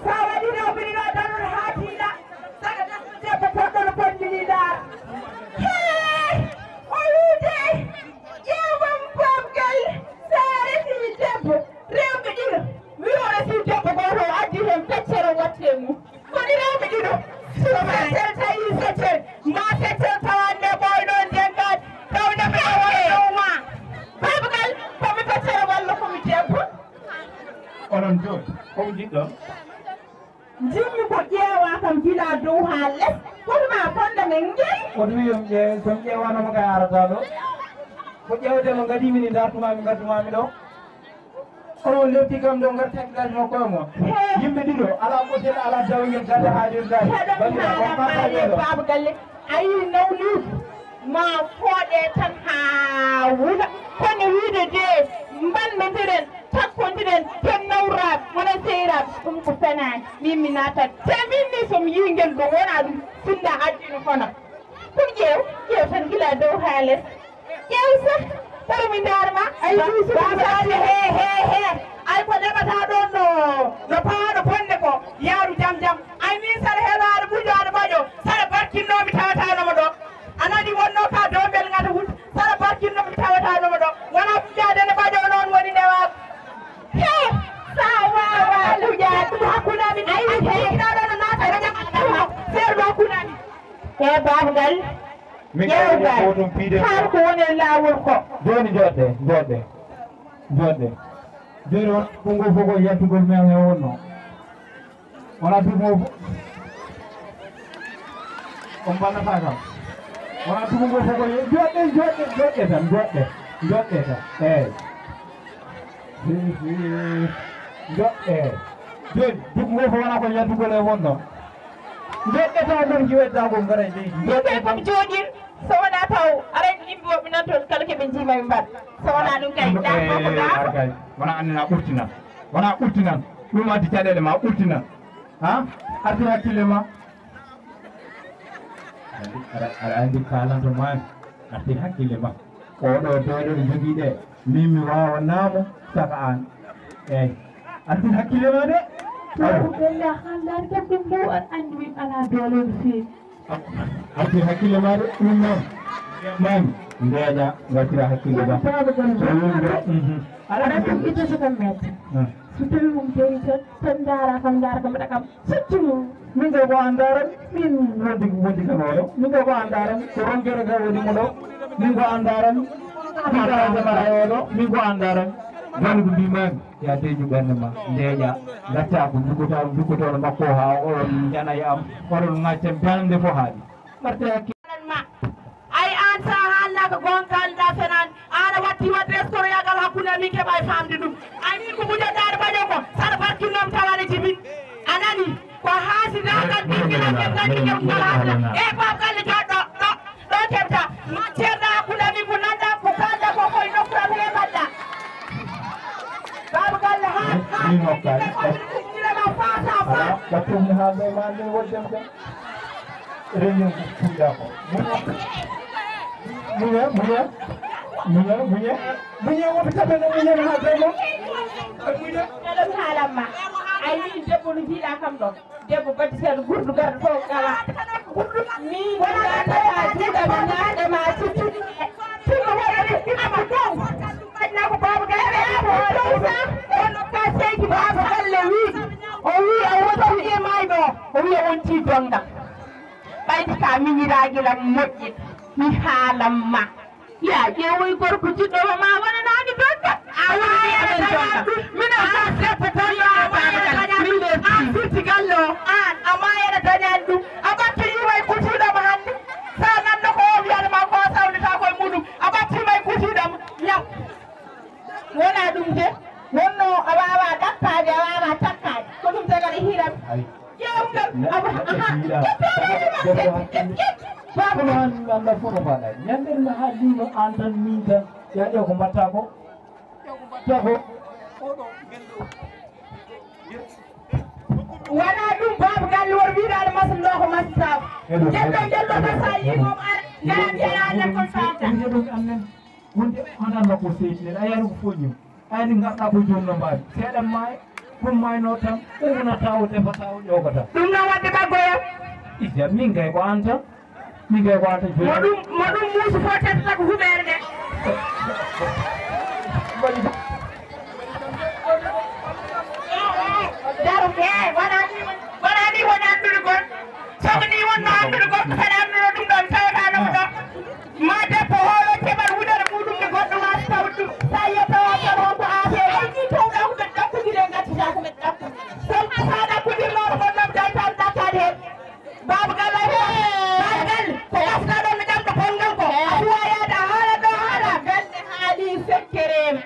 Sa waɗi rewɓe ɗiɗo danon haa tiiɗa, saka tan debbo poɗɗo no bonɗini ndaar. Hee! O wiide, ƴeewam boomgal, sa resi debbo, rewɓe ɗiɗo, mi o resi debbo gooto, o addi heen feccere, o watti e mum. Koni rewɓe ɗiɗo, so feccere tawi feccere, ma feccere tawanne ɓooy noon jeggaani, taw nde mi o wona ɗo ma. Baaba Galle, ko mi feccere walla ko mi debbo? Onon jooni, ko njiɗɗon? Njiɗmi ko ƴeewa kam gila dow haa les, fotma fondement ngel. O wiyi on ƴeew, so mi ƴeewaano mo kay arata ɗo. Ko ƴeewde mo ngadimi ni ndartuma mi ngadduma mi ɗo. Onon lepti kam ɗo ngar takkitaji mo koye mon. He. Yimɓe ɗiɗo, alaa gotel alaa dawngel galle haaɗirdaji. Heɗen haala maale baaba galle. A yii nawliigu ma fooɗe tan haa wula. Kono wiide de mbalmondiren, takkondiren, ken nawraaɓe, wona seeraaɓe, ɗum ko fenaande. Min mi naatat. Te min ni so mi yii ngel ɗo wona ɗum, sinda addino kono. Ɗum ƴeew, ƴeew tan gila dow haa les. Ƴeew sah, tawi mi ndaar ma. Ay, Yuusufu, baaba Sani, he, he, he. Ay, ko ɗeɓata ɗon no, no paaɗo bonde ko, yaaru jam jam. Ay, min saɗa heɓaade ɓujaade ɓaƴo, saɗa barkinno mi tawataano mo ɗo. A nani wonno ka dombel ngata wut, saɗa barkinno mi tawataano mo ɗo. Wona ɓujaade ne ɓaƴo noon woni ndewa. He, sa waawa ɓujaade ɗum hakkunde amin. Ay, ay, he. Ina ɗo no naata e jam, seerɗo hakkunde amin. E baaba ngal. Min ƴeewgal, kadi ko ɗum piide hol ko woni e laawol ko. Jooni njoɗɗe, njoɗɗe, njoɗɗe. Jooni on, ɗum ngo fof ko yaltugol men he wonno. Wona ɗum ngo fof. On mballata kam. Wona ɗum ngo fof ko ye-, njoɗɗe, njoɗɗe, njoɗɗe tan, njoɗɗe, njoɗɗe tan. Eey. Hi, hi. Njoɗɗe. Jooni, ɗum ngo fof wona ko yaltugol he wonno. Njoɗɗe taw ɗon jiweddago ngara e leydi. Njoɗɗe. Yimɓe fof jooɗin, so wonaa taw aray yimɓe woɓɓe nan toon kala ko ɓe njiima ɓe mbaɗa. So wonaa ɗum kay, ɗa ko ko ɗa. Ar kay, wona annina ɓurtina. Wona ɓurtina. Ɗum addi caɗeele ma ɓurtina. Ha? Arti hakkille ma. Aɗa anndi, aɗa, aɗa anndi kaalanto ma, arti hakkille ma. Oɗo dooɗo ɗo jogii ɗe, min mi waawa naamo saka aan. Eey. Arti hakkille ma de. Awa. Ko bella hanndaade kam ɗum ɗo aɗa anndi min alaa doole no feewi. Arti hakkille ma de, ɗum noon. Man, ndeeƴa, ngartira hakkille ma. Baaba Galle. So wonde, mhm. Aɗa anndi ɗum ittata kam mette. Ah. So tawii on njarii tan, tan ndaara kam, ndaara kam, mbaɗa kam soccu mum. Min ko ko anndaa tan, min wonde, wonde kam oɗo. Min ko ko anndaa tan, ko ronkere kam woni mo ɗo. Min ko anndaa tan, min ko anndaa tan, min ko anndaa tan. Woni ko mbiimaami, ya deeƴu ɓernde ma, ndeeƴa, ngacca ko njukkotoo, njukkotooɗo makko haa oɗon njana e am, oɗon ngacca mbelnde fof haaɗi. Mbaɗte hakkille. Ma. Ay, aan, so a haalnaaka goonga, kaalanɗaa fenaande. Aan a watti waɗde escroyaagal hakkunde amin, keɓa e faamde ɗum. Ay, min ko muñodaade baño ko, saɗa barkinoo mi tawa aɗa jibini. A nanii? Ko haasidaagal, ɓiɗɗinal, ɓe nganndi ngal haasida. E Paap Galle, jooɗ ɗo, ɗo, ɗo keɓta. Ma ceerno hakkunde amin ko nanɗaa, ko kaalɗaa ko, ko e nokku am he mbaɗɗaa. Baaba Galle, haa, haa, ɗin hokkaani. Ko ɗum kuɓɓinanaa face à face. Alaa, ɓattum mi haalde e maa nde woddem kam. Réunion ko puɗɗa ko. Muñe, muñe, muñe, muñe, muñe, woto kaɓe no muñe haa demo. Muñe. Ɗum haalamma. Ay, min debbo no jiiɗa kam ɗo. Debbo baddi seeɗa gurdu garɗo fof gawa. Min wonaa tata juuɗa ma naɗe ma suttude. Tuma hoɗa ko ɗiɗa ma dow. Waɗna ko Baaba Galle ko hoore sa. Kono ka seydi Baaba Galle wi. O wi a wonti e mayɗo. O wi a wonti dongal. Ɓaydi ka miñiraaji lam moƴƴi, mi haalan ma. Ya ƴeewoy gorko jiɗɗo ma, ma wonanaani donka. A wonani amen donka. Minen fof debbo bonɗo e baaba gal. Min ɗo an firti galle o, an a maayana dañaani ɗum. A ɓatti yiway kutiiɗo ma hannde. Sa nanno ko o wiyata ma ko a sawnita koye muɗum. A ɓatti may kutiiɗo ma. Ñaw. Wona ɗum de, wonno a waawaa ɗappaade, a waawaa takkaade. Ko ɗum tagata hiram. Ƴeew ngal, a wa-, aha, ƴettooɗo e ɗum, ƴet, ƴet, ƴet. Kono an, an ɗa foto faɗa. Ñande ɗum a haalliima an tan, min tan. Ya ƴeew ko mbaɗta ko. Ƴeew ko mbaɗta ko. Wona ɗum, Baaba Galle, won wiɗaade masal ɗo ko masal saabu. Ƴetto, ƴetto, masa yiɗi mom ara, ngara mbiya lekkol faamta. Wonde on annda ko seydi nene, a yaari ko foññi. A yaari ngarɗa ko joom no mbaari. Seeɗa maaya, ɗum maayno tan, o wonata, o defata, o ƴoogata. Ɗum noon waɗde ɓaggoyam. Ija, min kay ko an tan. Min kay ko an tan jooni. Mo ɗum, mo ɗum muusi fof teftata ko huɓeere nde. Mbaɗi ɗum. Daro, eh, wona ni, wona ni woni anndude goɗɗo. Sabu ni wonno anndude goɗɗo, saɗa annduno ɗum ɗon, tawata no ko ɗo. Ma debbo hoolo keɓal wudere muɗum nde goɗɗo waasi tawde ɗum. Sa yiyii tawa tan on ko affaire ay ni tawɗa ko ɓe ɗakkondiri e ngaccata ko ɓe ɗakko. Sabu sa ɗakkondirnoɗo mon noon day tan ɗakkaade heen. Baaba Galle ay ko Baaba Galle ko gafta ɗo mi ɗamɗo bonngal ko. A suwa yaade a haala ɗo haala. Galle haali sekkereem.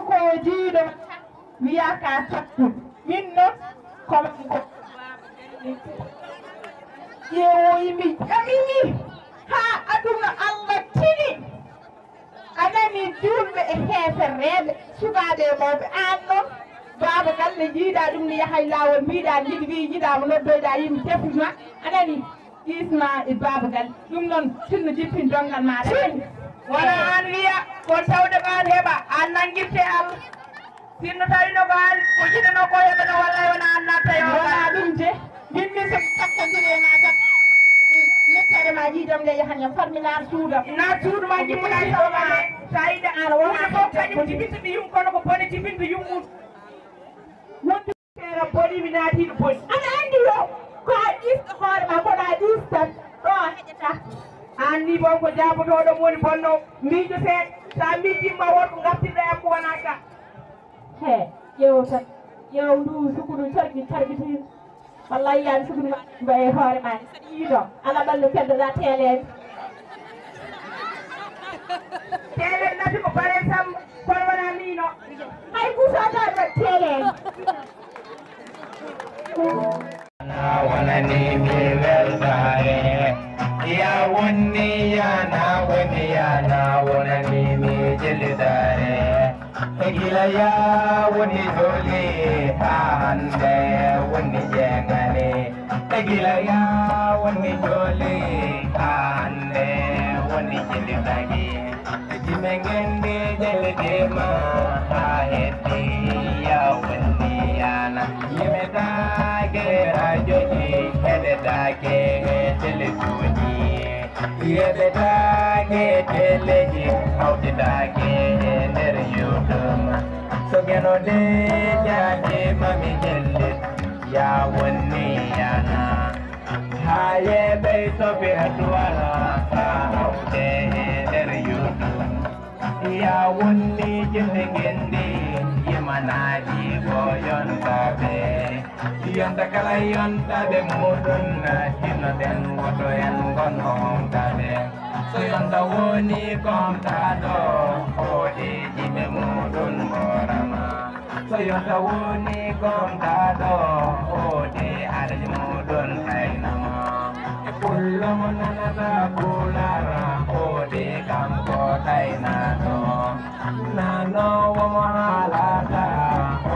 Ko jiiɗo wiya ka takku. Min noon ko ƴeewoyi mi ƴamini haa aduna Allah tini. A nani juulɓe e heefereeɓe, sukaaɓe e mawɓe. Aan noon, Baaba Galle, jiiɗa ɗum ne yaha e laawol, mbiɗa njiɗi, wi yiɗaama, noddoyɗa yimɓe, tefu ma. A nani? Isma e Baaba Galle. Ɗum noon, sinno jippin donngal maaɗa. Wona aan wiya, kon tawde ɓaan heɓa, aan nanngirte Allah. Sinno tawino ko aan ko jiɗano ko heɓano, wallay wona aan natta yo. Wona ɗum de. Min min so takkondiri e ma tan. Mettere ma jiidam nde yahan yam, fat mi naar suudam. Naar suudu ma jimmuɗa e sawma. Sa yiɗa aan wona fof kañum jibinta mi yum, kono ko bone jibinta yummum. Wonde Seera boni, mi naati no boni. Aɗa anndi yo ko a ɗiisto hoore ma, kono a ɗiistat ɗo a heƴata. Aan ni boom ko jaabotooɗo mo woni bonno. Miijo seeɗa. So a miijii ma wood ko ngartirɗo e am ko wonaa ka. He, ƴeew tan. Ƴeew ndu sukunu cargi cargitin. Wallay yiyaan sukunu ma mbaye hoore ma ni. Saɗa yiɗo. Ala ɓallo keddoɗa teeleede. Teeleede nafi ko Barel Samba. Kono wona miino. Hay Moussa Daouda Télé. Na wonani mi weltaare. Ya wonni ya na woni ya na wonani mi jellitaare. E gila ya woni doole haa hannde woni jeŋani. E gila ya woni doole haa hannde woni jellitaaki. Jime ngenndi jellitiima haa heddi ya wonni yana. Yimetaake rajoji, heɗetaake teletuuji. Yeɓetaake teleji, hawtetaake e nder YouTube. So geno de jaade mami jelle, ya wonni yana. Haye ɓey toɓe duwala, ka hawte e nder yudu. Ya wonni jelle gendi, yimanaji ko yontaɓe. Yonta kala yontaɓe muɗum, tinnoɗen woto en ngon homtaɓe. So yonta woni ko homtaɗo, hoɗeji ɓe muɗum mborama. So yonta woni ko homtaɗo, hoɗe alaji muɗum taynama. E pullo mo nanata kulara, hoɗe kam ko taynaɗo. Nanowo mo haalata,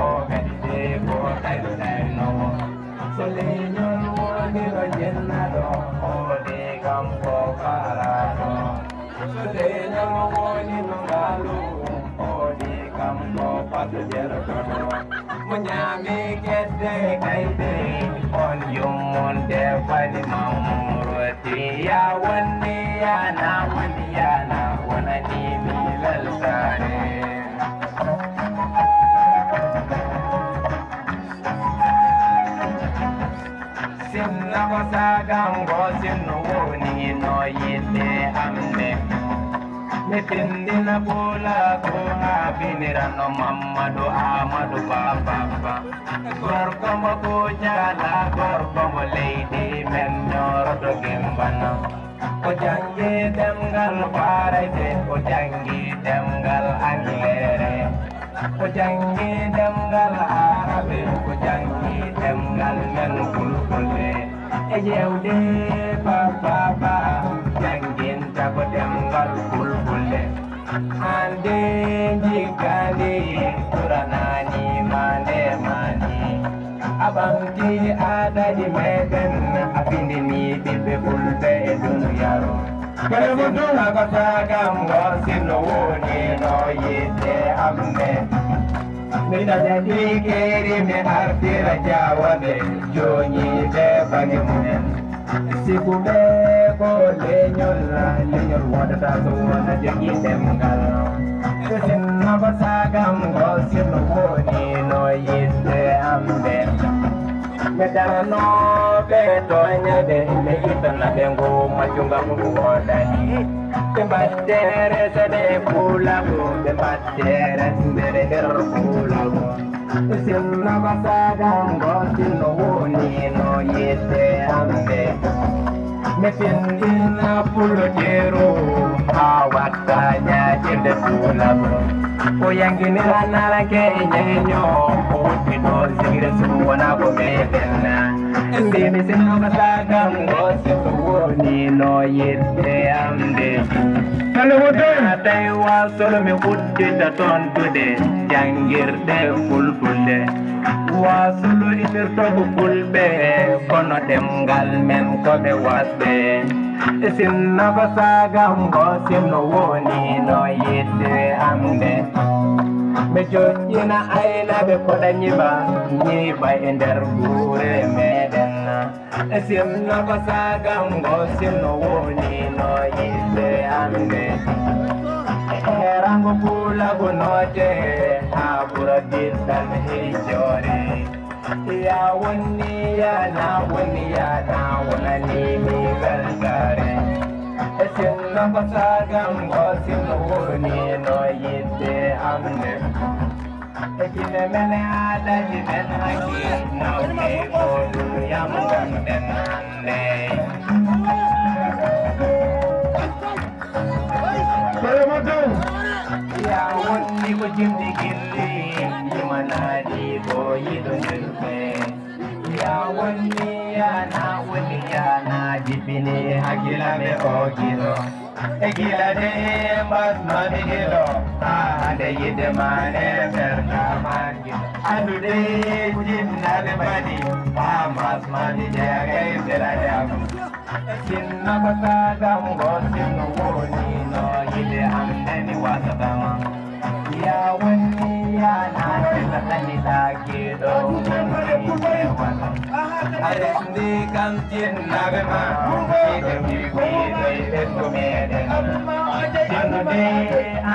o kadi de ko tawi taynowo. So leñol woni no jennaɗo, o de kam ko faaraɗo. So leñol woni no ngaalu, o de kam ko fato jertoɗo. Mo ñaami kedde kayde, on yummunde fani mamuruti. Ya wonni, ya na wonni, ya na wonani mi weltaare. Sinna ko sagango, sinno woni no yiɗde am nde. Mi tindina pula ko haa binirano Mammadu Ahmadu Ba, Ba, Ba. Gorko mo Kucala, gorko mo leydi men ñooroto Gimbana. O janngi ɗemngal Farayse, o janngi ɗemngal Angleere, o janngi ɗemngal Arabe, o janngi ɗemngal men Fulfulde. E ƴeewde Ba, Ba, Ba, jannginta ko ɗemngal Fulfulde. Hannde njikkandi ɓuranani ma nde mani. A ɓamti aadaji meɗen, a findini ɓiɓɓe fulɓe e duniyaaru. Kala mo ɗum. Sinna ko sagamgo, sinno woni no yiɗde am nde. Mi daña ɗi keeri, mi artira jaawaɓe, jooñiiɓe bani mumen. Siku ɓe ko leñol, leñol wodata so wona jogi ɗemngal. Sinno ko sagamgo, sinno woni no yiɗde am nde. Mi darano ɓe tooñaɓe, mi ittana ɓe ngu majjunga ngu woodani. Ɓe mbatte resede Pulaku, ɓe mbatte resede nder Pulaku. Sinno ko sagamgo, sinno woni no yiɗde am nde. Mi findina Pullo Jeeru, haa watta ñaajirde Pulaku. O yanginira naranke e ñeeño, o woppi ɗo sigiri sum wona ko meɗen. Mbimi sinno ko sagamgo, sinno woni no yiɗde am nde. Kala mo toon. A tawi Wasolo mi uddita toon duɗe janngirɗe fulfulde. Wasolo inirto ko fulɓe, kono ɗemngal men ko ɓe wasɓe. E sinno ko sagamgo, sinno woni no yiɗde am nde. Mi joƴƴina aynaɓe koɗa ñiiɓa, ñiiɓa e nder gure meɗen. E sinno ko sagamgo, sinno woni no yiɗde am nde. E rango Pulaku noote, haa ɓura diɗɗal hijjoore. Ya wonni, ya na wonni, ya na wonani mi weltaare. E sinno ko sagamgo, sinno woni no yiɗde am nde. E kine men aadaji men haqqi, nawde ko ɗum yam gonɗen hannde. Kala mo dow. Ya wonni ko jimɗi gilli, yimanaɗi ko yiɗondirɓe. Ya wonni, ya na wonni, ya na jippini hakkilaaɓe o gilo. E gila de mbasmami gilo, haa hande yiɗde ma ne ferta ma gilo. Anndude jinnaaɓe mbaɗi, haa mbasmami jeyaga e belade am. Sinno ko sagamgo, sinno woni no yiɗde am nde mi wasatama. Ya wonni, ya na sila tani ɗakiɗo. Aɗa anndi kam jinnaaɓe ma, miɗo mi wiidoy ɓesngu meeɗen. Anndude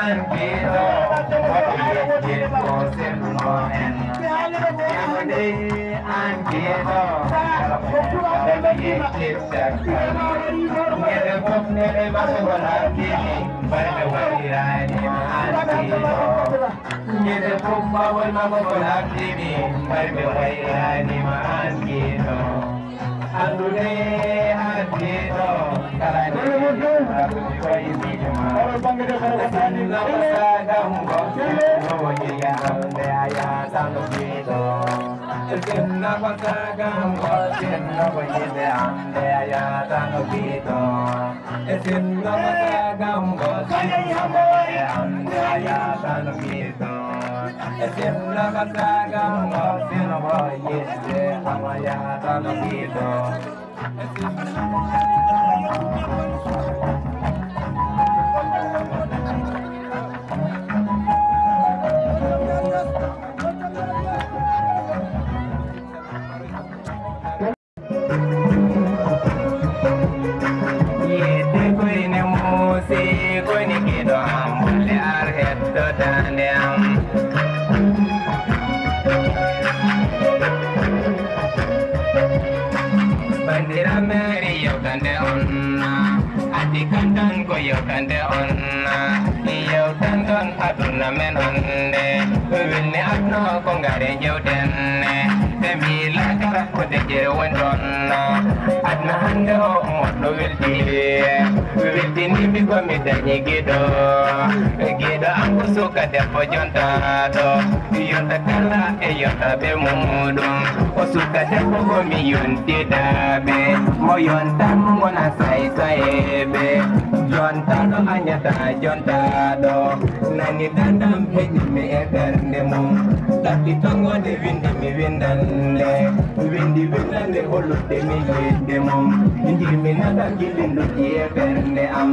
an jiiɗo, hoto yejjit ko sirno en. Anndude an jiiɗo, hoto yejjit caggal. Ñande fof nene maɓɓe ko laɓɓini, mbayɓe wayraani ma an jiiɗo. Ñande fof bawol makko ko laɓɓini, mbayɓe wayraani ma an jiiɗo. Anndude an jiiɗo, kala nde koye miijo ma. Sinno ko sagam ko, sinno ko yiɗde am nde a yahatano jiiɗo. Sinno ko sagam ko, sinno ko yiɗde am nde a yahatano jiiɗo. E sinno ko sagam ko, sinno ko yiɗde am nde a yahatano jiiɗo. E sinno ko sagam ko, sinno ko yiɗde am a yahatano jiiɗo. Yedde koyne muusi, koyne giɗo am, bolle ar heddo daande am. Bandiraɓe, yewtande on, addi kan tan ko yewtande on, yewtan ton aduna men on nde, welni aduna ko ngare jewten, te mi lakara ko dejere woni ɗon, aduna hande o moɗɗo welti, weltinimi ko mi dañi giɗo, giɗo am ko suka debbo jontaɗo, yonta kala e yontaɓe muɗum, o suka debbo ko mi yontitaɓe, mo yontan mo gona saysayɓe, jontaɗo añata jontaɗo, nani dandam heƴimi e ɓernde mum, ɗaɓɓi tongonde windi mi windande, windi windande hollude mi yidde mum, jimi nata gillinduji e ɓernde am,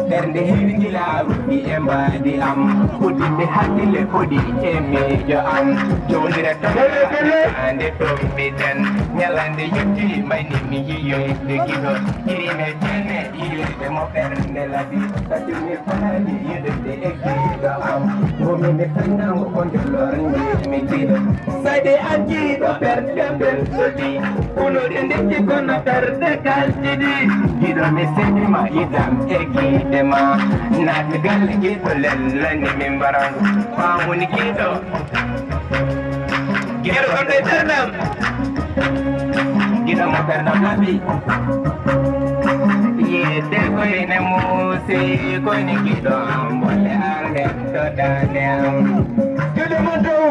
ɓernde heewi gila rufi e mbaadi am, uddiɓe hakkille fodi e miijo am, jowndire toɓɓe ande tombiten, ñalande yotti mbayni mi yiyoyde giɗo, kirime jene yiyoyde mo ɓernde labi, satimi fanani yiɗude e giɗo am, gomimi fanango ko njolor ngimi giɗo. Sadi an jiiɗo ɓerɗe belɗuɗi, kuluɗe ndikki kono ɓerɗe kalɗiɗi. Jiiɗo mi seɗima yiɗam e giide ma. Naat galle jiiɗo lellani mi mbarango. Famuni giiɗo. Giiɗo kam ɗo e ɓerɗam. Giiɗo mo ɓerɗam laɓi. Yedde koyne muusi, koyne giiɗo am bolle ar heddo daande am. Giiɗo mon dow.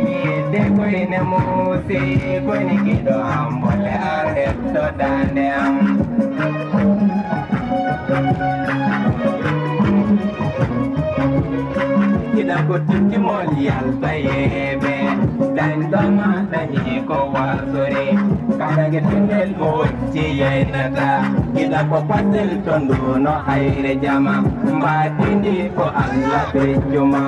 Yedde koyne muusi, koyne giiɗo am bolle ar heddo daande am. Ina ko tintimol yalta yeeɓe, dañɗoma dañi ko wasori, karage tindel mo wocci yaynata, ina ko pasel to nduno hayre jama, mbatindi ko Allah feccuma,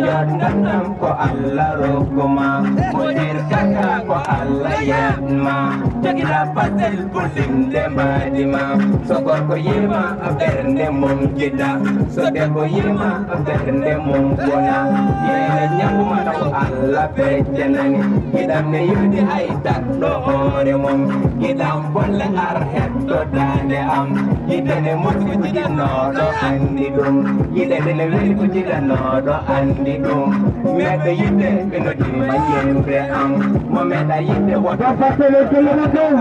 joddanam ko Allah rokkuma, moƴƴirtaka ko Allah yetma, jogita pasel bullinde mbaadima, so gorko yima ɓernde mum jiɗa, so debbo yima ɓernde mum wona, yeyna ñamuma ko Allah feccanani, giɗam ne yodi hay takɗo hoore mum, giɗam bolle ar heddo daande am, yiɗene musi ko jiɗannoɗo andi ɗum, yiɗene ne weli ko jiɗannoɗo andi ɗum, meɗa yiɗde ɓe noddi ma yimɓe am, mo meɗa yiɗde woto fasele kele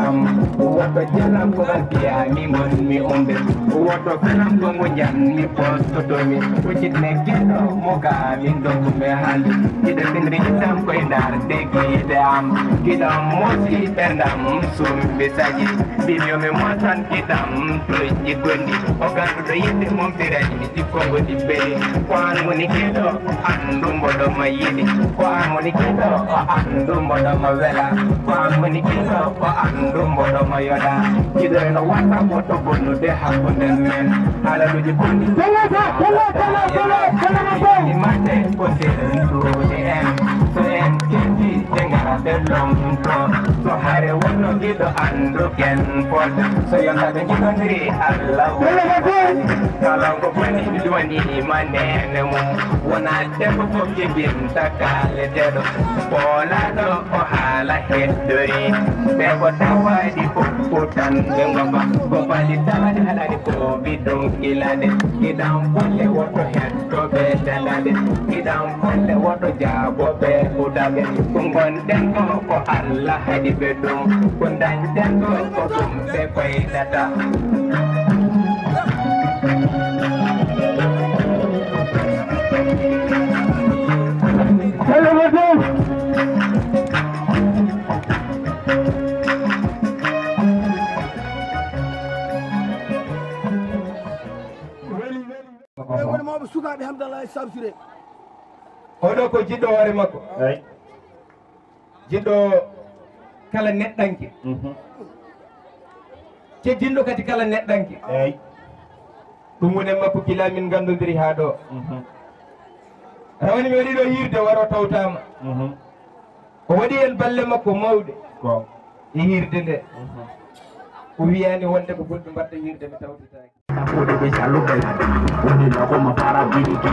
am, woto jaram ko alfiya mi mon mi umbe, woto felam ko mo janmi postotomi, ko jiɗne giɗo mo gamin ɗo ko me hali, giɗo ɓenri yiɗam koye ndar de giɗe am, giɗam mosi ɓerdam sumbi saji, mbimi yo mi motan giɗam toyji gondi, o ganduɗo yiɗde mum tirani. Ɗi konngol ɗi mbeli, ko an woni giɗo, o anndu mboɗo ma yiɗi. Ko an woni giɗo, o anndu mboɗo ma wela. Ko Woni kiɗo ko anndu mboɗo mo yoɗa. Kiɗo eno waɗa woto bonnude hakkunde men. Haalaluuji bonɗi. Matte ko serndude en. So en ketti ɓe ngara ɓe lomto. So hare wonno giɗo anndu ken fot. So yonta ɓe jiɗondiri Allah. Kala ko boni duwani ma nene mum. Wona debbo fof jibinta kaaleteɗo. Poolaɗo o haala heddori. Ɓe ko tawaɗi fof tan ɓe ngofa. Ko bali tawaɗi haɗani ko bidon ilade. Idan bolle woto heddo ɓe dadade. Idan bolle woto jaabo ɓe hudaɓe. Ko gonɗen ko ko Allah haɗi ɓe ɗum. Ko dañɗen ko ko ɗum ɓe koydata. Ɓe woni mawɓe sukaaɓe Hamdallahi Samsire. Oɗo ko jiɗɗo hoore makko. Eyi. Jiɗɗo kala neɗɗanke. Mhm. Teddinɗo kadi kala neɗɗanke. Eyi. Ɗum woni e makko gila min nganndondiri haa ɗo. Mhm. Rawani mi waɗi ɗo yiirde waro tawtaama. Mhm. O waɗi en balle makko mawɗe. Ko. E yiirde nde. Mhm. O wiyaani wonde ko goɗɗum mbaɗta yiirde mi tawtataake. Kuɗi ɓe calluɓe woni logo mo fara biliki.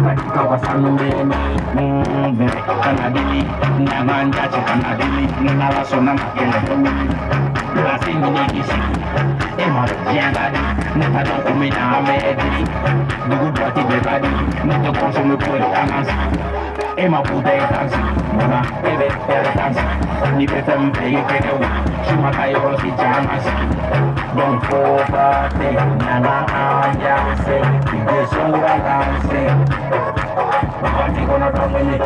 Kadi kawa sanu mene. Mm, kana dili. Nana njaci kana dili. Nana la sona makele. Lasi ni nigi si. E ma jengadi. Nata do kumina amedi. Dugu dwati bebadi. Nata konsumu kuri anasi. E ma buda e tansi. Mona ebe ere tansi. Ni betem be ye kene. Shuma kayo si janasi. Donc faut pas te nana ambiance, il descend la danse. Party gonna dominate.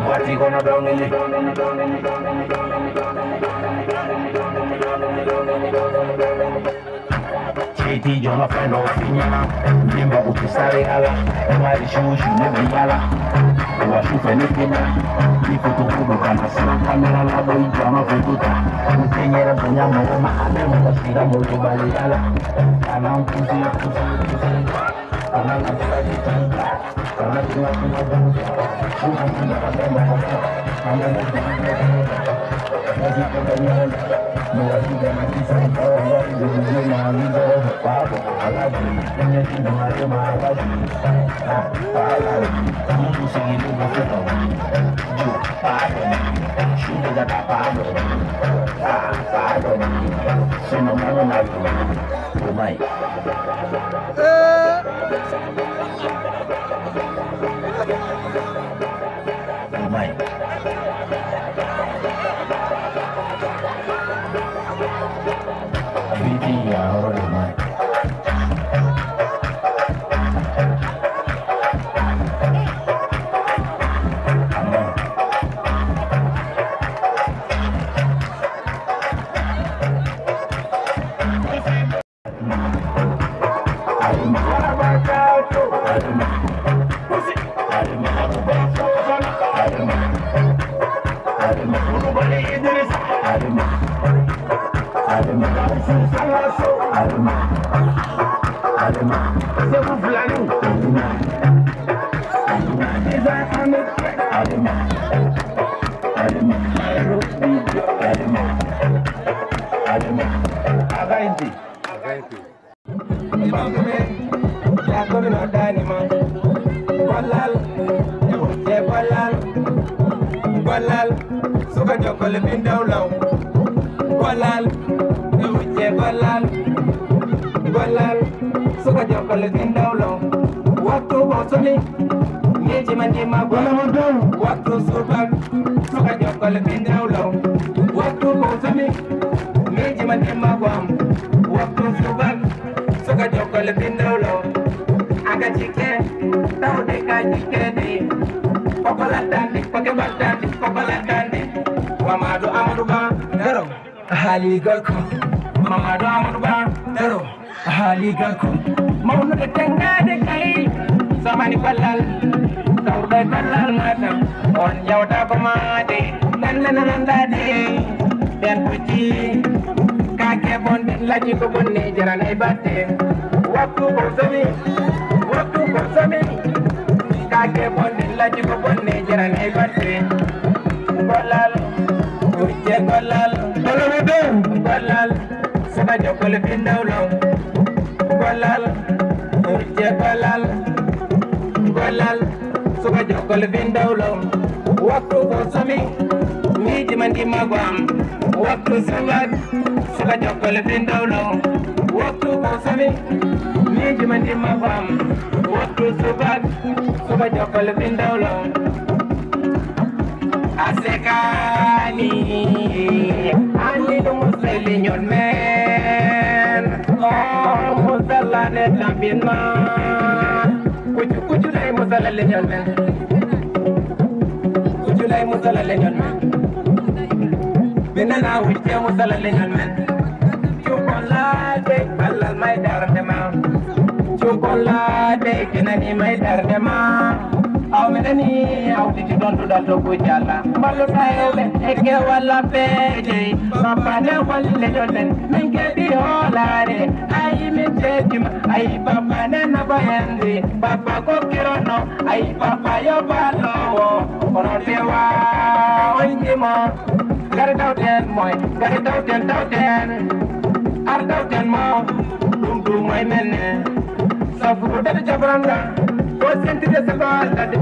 Party gonna dominate. Seydi Jolof en o fiña. Ndimba ko pisare ala. O mari shushi ne be yala. O wa shufe ne kina. Ni ko to ko kana sala kamera la boy jama foto ta. Ko tenyera bonya mo ma ale mo sira mo to bali ala. Kana pusi pusi pusi. Kana pusi pusi. Sono mano. Umay. Umay. Biti ya horo umay. Amen. Imaam ɓe, yaa ko mi noddaani ma. Gollal, e wujje gollal. Gollal, suka jokkol e pinndawlaw. Gollal, e wujje gollal. Gollal, suka jokkol e pinndawlaw. Waktu ko somi, miiji ma ndima gollal. Waktu subak, suka jokkol e pinndawlaw. Waktu ko somi, miiji ma ndima goam. Waktu subak, suka jokkol e pinndawlaw. Aga jikke, tawde ka jikke ni. Koko laddandi, koke baddandi, koko laddandi. Mamadu Amadou Ba, Daro. Haali gorko. Mamadu Amadou Ba, Daro. Haali gakko mawnude tenngaade kay. Samani ballal, tawɗo e ballal matam. On yawta ko maade, ɓen men nanndaade. Ɓen pucci, kaake bonɗen laaci ko bonni, jaranay batte. Waktu ko somi, waktu ko somi. Kaake bonɗen laaci ko bonni, jaranay batte. Gollal, hujje gollal. Gollal, suka jokkol findawlo. Gollal, hujje gollal. Gollal, suka jokkol findawlo. Waktu ko somi, miiji ma ndimma ko am. Waktu subak, suka jokkol findawlo. Waktu ko somi, miiji ma ndimma ko am. Waktu subak, suka jokkol findawlo. A sekaani, anndi ɗum musle leñol men. Oh, musalla ne tambin ma. Kucu, kucu lay musalla leñol men. Kucu lay musalla leñol men. Ɓe nana hujje musalla leñol men. Cukollaade, Allah may darde ma. Cukollaade, kinani may darde ma. Aw mi nani, aw titi ɗon duɗal to Kucala. Mballuɗa hewɓe, e kewal labbeeje. Bappa ne walli leñol men, min keɓi hoolaare. Ayi min teddima, ayi bappa ne nafa hende. Bappa kokkirono, ayi bappa yo ballowo. Kono tewa, on jimo. Gari tawten moy, gari tawten, tawten. Ar tawten mo, ɗum ɗum moy men ne. Sabu ko dade jabranga, ko sentide sabal dade.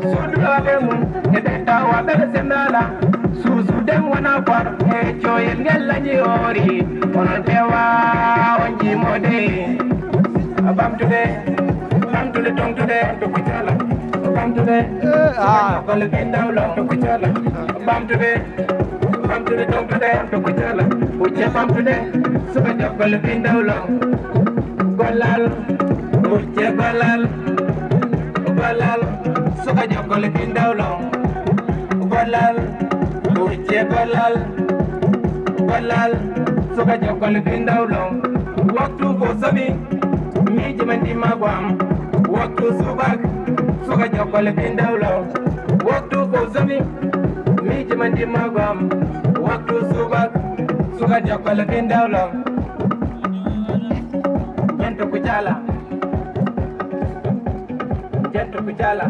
Suudu ɗo ɓe mum, e ɓe tawa ɓe ɓe sendala. Suusu dem wona far, e coyel ngel lañi ori. Onon tewa, on jimode. Bamtude, bamtude, toŋtude, to Kucala. Bamtude, ah. Golle ɓe dawlo, to Kucala. Bamtude, bamtude, toŋtude, to Kucala. Hujje bamtude, suka jokkol findawlo. Gollal, hujje gollal. Gollal, suka jokkol findawlo. Gollal, hujje gollal. Gollal, suka jokkol findawlo. Waktu ko somi, miiji ma ndimma ko am. Waktu subak, suka jokkol findawlo. Waktu ko somi, miiji ma ndimma ko am. Waktu subak, suka jokkol findawlo. Jento Kucala. Jento Kucala.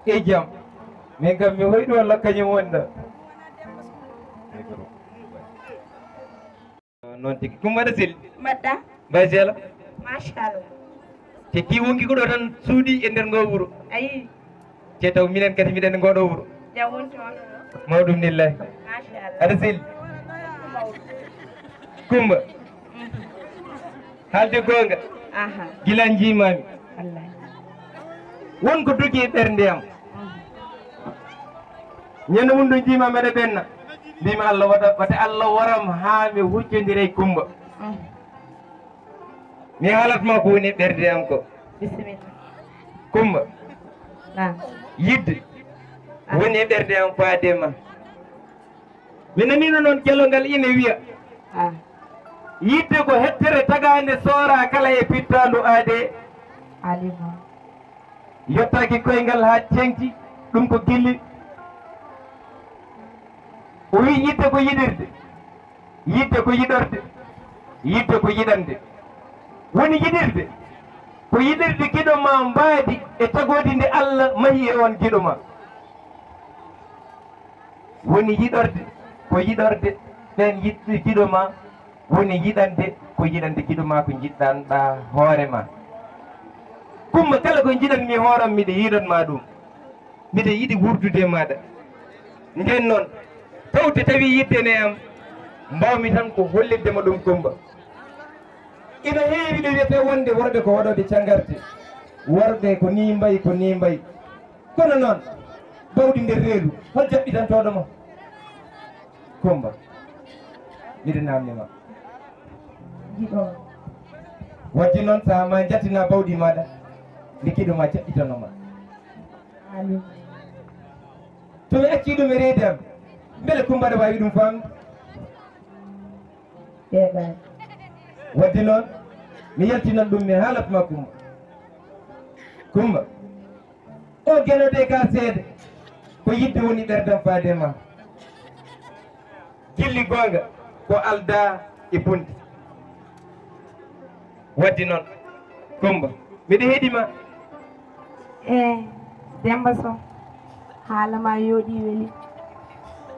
E jam. Min kam mi hoyɗo walla kañum wonɗo. Noon tigi. Kumba aɗa selli? Mbaɗɗa? Mbay seela? Machallah. Te ki wonki ko ɗo tan suuɗi e nder ngo wuro. Ayi. Te taw minen kadi miɗen e ngoɗo wuro. Jam woni toon. Mawɗum nillahi. Machallah. Aɗa selli? Kumba. Mhm. Haalde goonga. Aha. Gila njiimaami. Wallahi. Won ko dogi e ɓernde am. Mhm. Ñande won ɗo njiimaami aɗa ɓenna. Mbiimi Allah waɗa, wata Allah waram haa mi hujjondira e Kumba. Mhm. Mi haalat ma ko woni e ɓernde am ko. Bisimilla. Kumba. Naam. Yidde. Ah. Woni e ɓernde am faade ma. Mi naniino noon gelongal ina wiya. Ah. Yidde ko hettere tagaande soora kala e pittaandu aade. Alima. Yottaaki koyngal haa ceŋti, ɗum ko gilli. O wiyi yidde ko yiɗirde. Yidde ko yiɗorde, yidde ko yiɗande. Woni yiɗirde, ko yiɗirde giɗo ma mbaadi e tagoodi ndi Allah mahi e on giɗo ma. Woni yiɗorde, ko yiɗorde ɓeen yiɗɓe giɗo ma. Woni yiɗande, ko yiɗande giɗo ma ko njiɗɗanɗa hoore ma. Kumba kala ko njiɗanmi hooram miɗo yiɗan ma ɗum. Mbiɗa yiɗi wuurdude e maaɗa. Ndeen noon, tawde tawi yiɗde ne am, mbaawmi tan ko hollitde ma ɗum, Kumba. Ina heewi ɗo wiyetee wonde worɓe ko waɗooɓe cangarte, worɓe ko nii mbayi, ko nii mbayi. Kono noon, bawɗi nder reedu, hol jaɓɓitantooɗo mo? Kumba, miɗa naamni ma. Giɗo. Waɗde noon, so a ma njettina bawɗi maaɗa, nde giɗo ma jaɓɓitano ma. Amin. To mi accii ɗum e reedu am, Mbele Kumba aɗa waawi ɗum faamde? Wadde noon, mi yaltinan ɗum, mi haalat ma Kumba. Kumba, o Geno de ka seede, ko yidde woni ɓerdam faade ma. Jilli goonga ko aldaa e bonde. Wadde noon, Kumba, miɗo heɗi ma. E Demba Sow, haala ma yooɗi weli.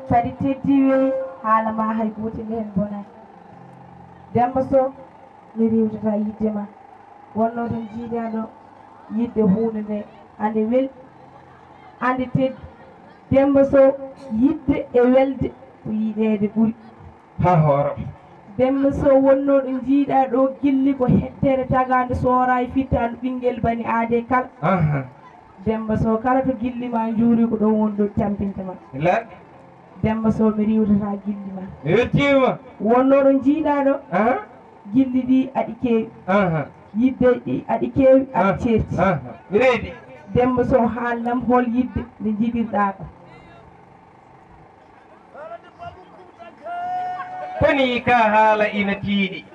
Kadi teddi weli, haala ma hay gootel heen bonaani. Demba Sow, mi riiwtata yidde ma. Wonno ɗum jiidaɗo yidde huunde nde ande wel ande teddi. Demba Sow, yidde e welde ko yiɗeede ɓuri. Ha hooram. Demba Sow, wonno ɗo jiiɗa ɗo gilli ko hettere tagaande soora e fittaandu ɓinngel bani aade kala. Aha. Demba Sow, kala to gilli ma njuuri ko ɗon woni ɗo tampinte ma. Laɗ. Demba Sow, mi riiwtata gilli ma. Mi weltiima. Wonno ɗo jiiɗa ɗo. Aha. Gilli ɗi aɗi keewi. Aha. Yidde ɗi aɗi keewi, aɗi ceerti. Aha. Mi reedi. Demba Sow, haalnam hol yidde nde njiɗirɗa ka. Koni ka haala ina tiiɗi.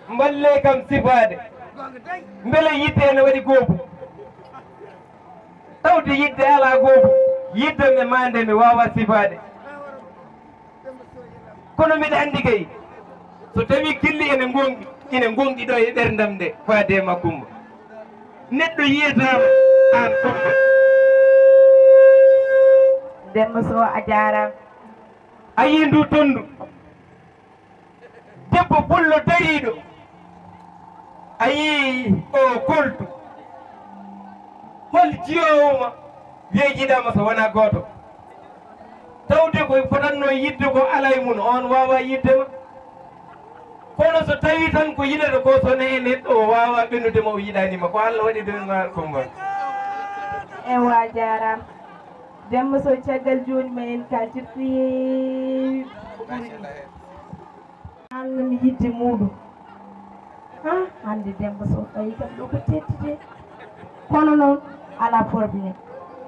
Mballe kam sifaade. Mbele yidde ene waɗi goobu. Tawde yidde alaa goobu, yidde mi maande mi waawaa sifaade. Kono mbiɗa anndi kay, so tawii gilli ene ngonɗi, ine ngonɗi ɗo e ɓerndam nde, faade e ma Kumba. Neɗɗo yiyataama aan Kumba. Demba Sow, a jaaraama. A yii ndu tonndu. Debbo pullo dariiɗo, a yii o koltu. Hol jiyoowo ma weejiɗaama so wonaa gooto? Tawde ko fotannoo yiɗde ko alaa e mum, oon waawaa yiɗde ma. Kono so tawii tan ko yiɗata ko, so nee neɗɗo o waawaa ɓennude ma, o yiɗaani ma, ko Alla waɗi ɗum ma, Kumba. Ewa, jaaraama. Demba Sow, caggal jooni ma en kaaltirɗo heewi ko ɓuri ɗum. Haalnami yidde muuɗum. Ha, hannde Demba Sow fayi kam ɗo ko teddide. Kono noon, alaa problème.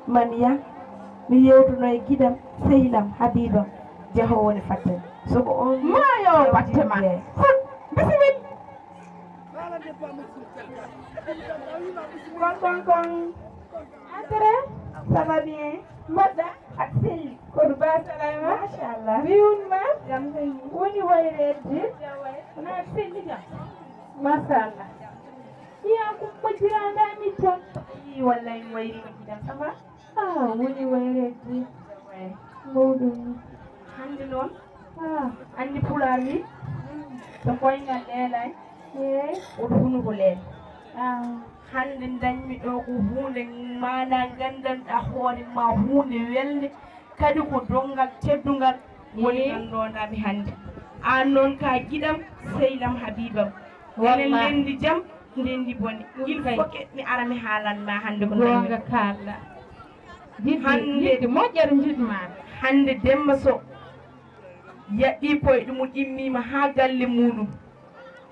Mami yah, mi yeewtono e giɗam, sehilam, Habibam, jahoowo ne fattani. So ko on maayo batte ma. Hut, bisimilla. Kon, kon, kon. Entrée, ça va bien? Mbaɗɗa? Aɗa selli? Kono ba salama? Machallah. Riwun ma? Jam tan. Woni wayreede? Wona aɗa selli kam? Machallah. Iya ko majjiraandaa mi toon. Ii, wallay mi wayriima giɗam, ça va? Ah, woni wayreede. Mawɗum. Hannde noon, ah, anndi Pulaar wi, so koyngal leelaay, eey, woto hunuko leen. Ah. Hannde ndañmi ɗo ko huunde maanaa nganndanɗaa hoore ma, huunde welnde, kadi ko donngal teddungal woni ɗon ɗo nami hannde. Aan noon ka giɗam, sehil am, Habibam. Enen ndenndi jam, ndenndi bone. Il faut que mi ara mi haalan ma hannde ko ndañmi. Goonga kaalɗa. Hannde, yidde moƴƴere njiɗ ma. Hannde Demba Sow yaɓɓii koyɗe mum, immiima haa galle muuɗum.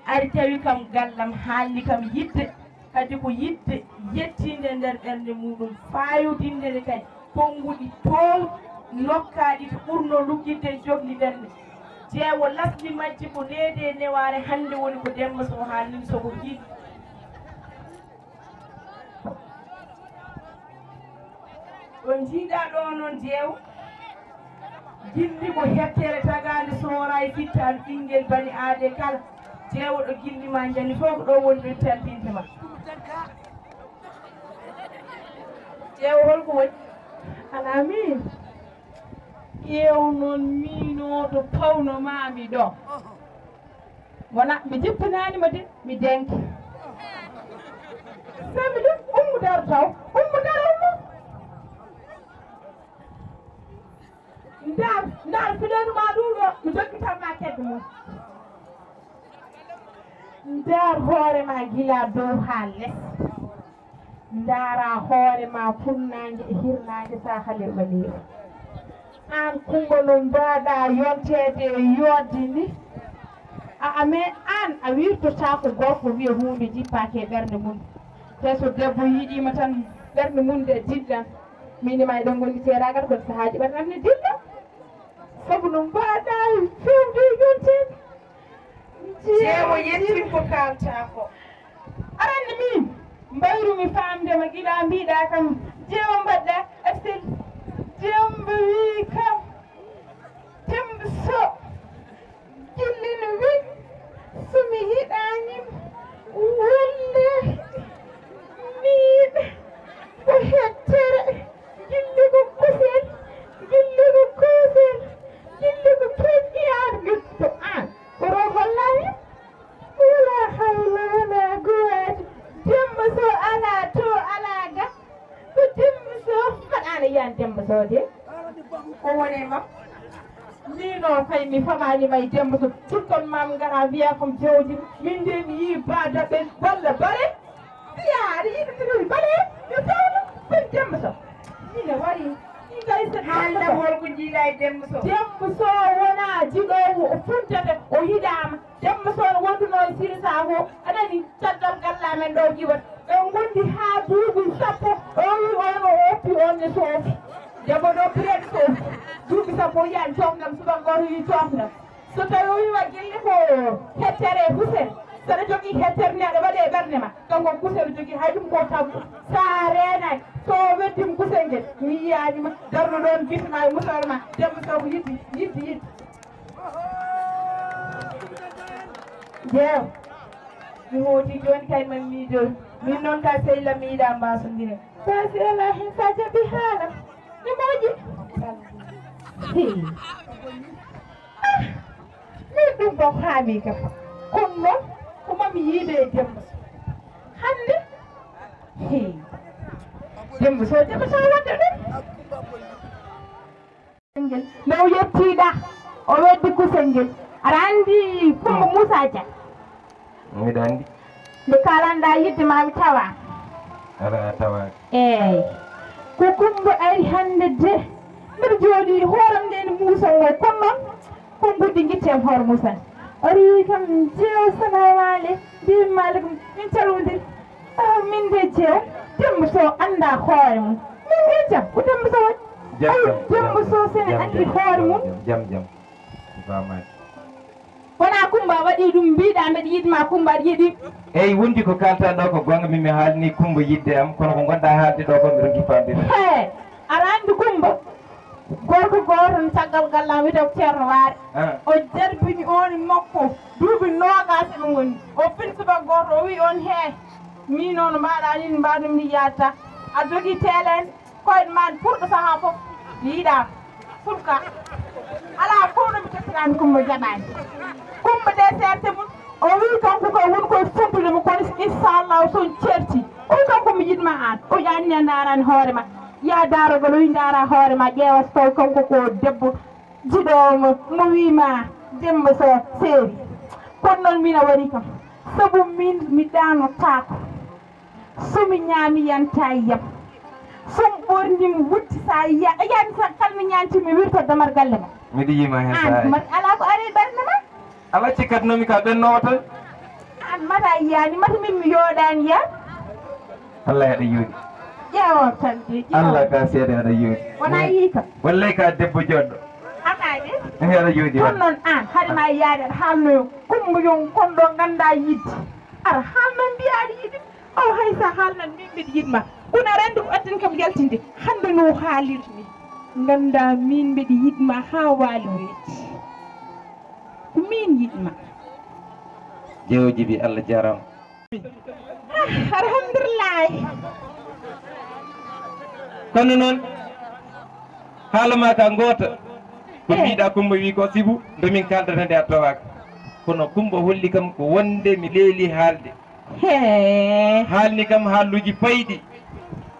Ari tawi kam gallam, haalni kam yidde, kadi ko yidde yettiinde nder ɓernde muuɗum, faayodinde nde kadi, konnguɗi toow nokkaaɗi to ɓurnoo luggitde, jogli ɓernde. Jeewo lasli majji ko needi e newaare, hannde woni ko Demba Sow haalni, so ko giɗ. Ɗo njiiɗaa ɗoo noon, jeewo, gilli ko hettere tagaande, soora e fittaandu ɓinngel bani aadee kala. Jeewo, ɗo gilli maa njani fof ko ɗo woni ɗo tampinte ma. Jeewo, hol ko woni? Alaa miin. Ƴeew noon miinooto pawno maa mi ɗo. Wona, mi jippinaani ma de, mi denki. Sami ɗum, ummu daro taw, ummu daro, ummu. Ndar, ndar fileenu ma ɗum ɗo, mi jokkitan ma kedde mum. Ndar hoore ma gila dow haa les. Ndaara hoore ma funnaange e hirnaange, sa halirɓe leydi. Aan Kummba no mbaaɗa yonteede e yooɗde ni? A, a, mais aan a wirtotaako gorko wiya huunde jippaaki e ɓernde mum. Te so debbo yiɗiima tan ɓernde mum nde dillan. Min e ma eɗen ngondi ceeraagal, kono sahaaji ɓaɗan ne dilla. Sabu no mbaɗa fewde e yonteede. Jeewo yetti ko kaalta ko. Aɗa anndi min, mbayrumi faamde ma gila mbiɗa kam, jeewo mbaɗɗa, et cetera. Jeewo mbo wii kam, Demba Soh, jilli no wii, so mi yiɗaani, wallaahi, miin ko hettere, jilli ko kusel, jilli ko kusel, jilli ko keƴƴi argitto aan. Ko ɗo gollani? Wala hawla wala quwwata. Demba Soh alaa to, alaa ga. Ko Demba Soh. Mbaɗaano yiyan Demba Soh de? Ko woni ma? Min o kay mi famaani may Demba Soh. Ɗum ɗon mam ngara mbiya kom jawdi. Min de mi yii ba daɓɓe walla bare. Mbiya aɗa yiɗi tiri bare. Yo tawno. Kon Demba Soh. Min o wari. Haalda holko jiiɗa e Demba Soh. Demba Soh wona jiɗoowo, o funtata, o yiɗaama. Demba Soh no wonduno e Siri Sako, a nani, caggal galle amen ɗo Jiwat. Ɓe ngondi haa duuɓi sappo, o wi on o oppi on ne soofi. Debbo ɗo pireɗe soofi. Duuɓi sappo o yiyan cofdam, subaka gooto wi cofdam. So tawi o wiima gelle ko hettere e kusel, saɗa jogii hettere nde aɗa waɗi e ɓernde ma, kanko kusel o jogii, hay ɗum ko tabbu. So a reenaaki, so o weddima kusel ngel, mi yiyaani ma, darno ɗoon gite ma e musoro ma, Demba Soh ko yidde, yidde, yidde. Jeew, mi hooti jooni kay man miijo, min noon ka sehil am mi yiɗa mbasondire. Ka sehil am hin sa jaɓi haala, mi moƴƴi. Hii. Ah, min ɗum ɗo haami kam. Kono noon, ko mami yiide e Demba Soh. Hannde, hii. Demba Soh, Demba Soh waɗde ɗum. Ngel. Nde o yettiɗa, o weddi kusel ngel. Aɗa anndi Kumba Muusa Dia? Miɗa anndi. Nde kalanɗa yidde ma mi tawa. Ala a tawaaki. Eey. Ko Kumba ari hannde de. Mbeɗa jooɗi hooram nde ne muusa o. Kono noon, ko nguddi ngitte am hoore muusa. O ari kam, jeew, salamu aleykum. Mbiimi maaleykum. Min calmodiri. Ah, min de jeew, Demba Soh annda hoore mum. Min de jam, ko Demba Soh waɗi? Jam, ay, jam, Demba Soh sene anndi hoore mum. Jam, jam. Ko famaaki. Wona Kumba waɗi ɗum, mbiɗa mbeɗa yiɗma, Kumba aɗa yiɗi. Eyi, wondi ko kalta ɗo ko goonga, min mi haalni Kumba yidde am, kono ko ngonɗa haalde ɗo ko mbiɗo gippa mbir. He, aɗa anndi Kumba? Gorko gooto no caggal galle am wiyetee ko Ceerno Waare. Ah. O jarbini oon e makko duuɓi noogaas eɓe ngoni. O fini subaka gooto, o wiyi oon, "Hee, miin noon no mbaɗa nii, no mbaɗa ɗum nii yaadata. A jogii teeleende, koyɗe maa ne purɗo sahaa fof, yiɗaa, fulka. Alaa fof ɗo mi tottiraani Kumba jaɓaani." Kumba de seerte mum, o wiyi kanko koye woni koye funtude mo, kono inchallah so on ceerti, o wiyi kanko mi yiɗma aan. O wiyi aan ne a ndaaraani hoore ma. Yaa daarogal, o wiyi ndaara hoore ma, ƴeewa so tawi kanko ko debbo jiɗoowo mo, mo wiima Demba Soh seeri. Kono noon min a waɗi kam, sabu min mi ɗaanotaako. So mi ñaami yanta yam. So mi ɓorni mi wutti, sa yiya, a yiyaani sa kala mi ñaanti mi wirta damar galle ma. Miɗo yiima heen. Aan, alaa ko ari e ɓernde ma. Alaa, cikkatnoomi ka ɓennoowo tan. Aan mata yiyaani, mata min mi yooɗaani ya. Allah aɗa yooɗi. Ƴeewo tan de, ƴeewo. Allah ka seede aɗa yooɗi. Wona yii kam. Wallay ka debbo jooɗɗo. Aɗa de. Ehe, aɗa yooɗi. Kono noon aan, hade ma yaade aɗa haalnoyo Kumba yon kon ɗo ngannda yiɗde. Aɗa haalno mbiya aɗa yiɗi. O hay sa haalnan min mbiɗa yiɗma. Kono aɗa anndi ko addan kam yaltinde. Hannde no haalirmi. Ngannda min mbiɗa yiɗma haa waali weeti. Min yiɗma. Jeewo jibi, Allah jaaraama. Ah, alhamdulillahi. Kono noon, haala ma ka ngoota. Ko mbiɗa Kumba wi ko sibu, nde min kaldata nde a tawaaka. Kono Kumba holli kam ko wonde mi leeli haalde. Hee. Haalni kam haalluuji payɗi.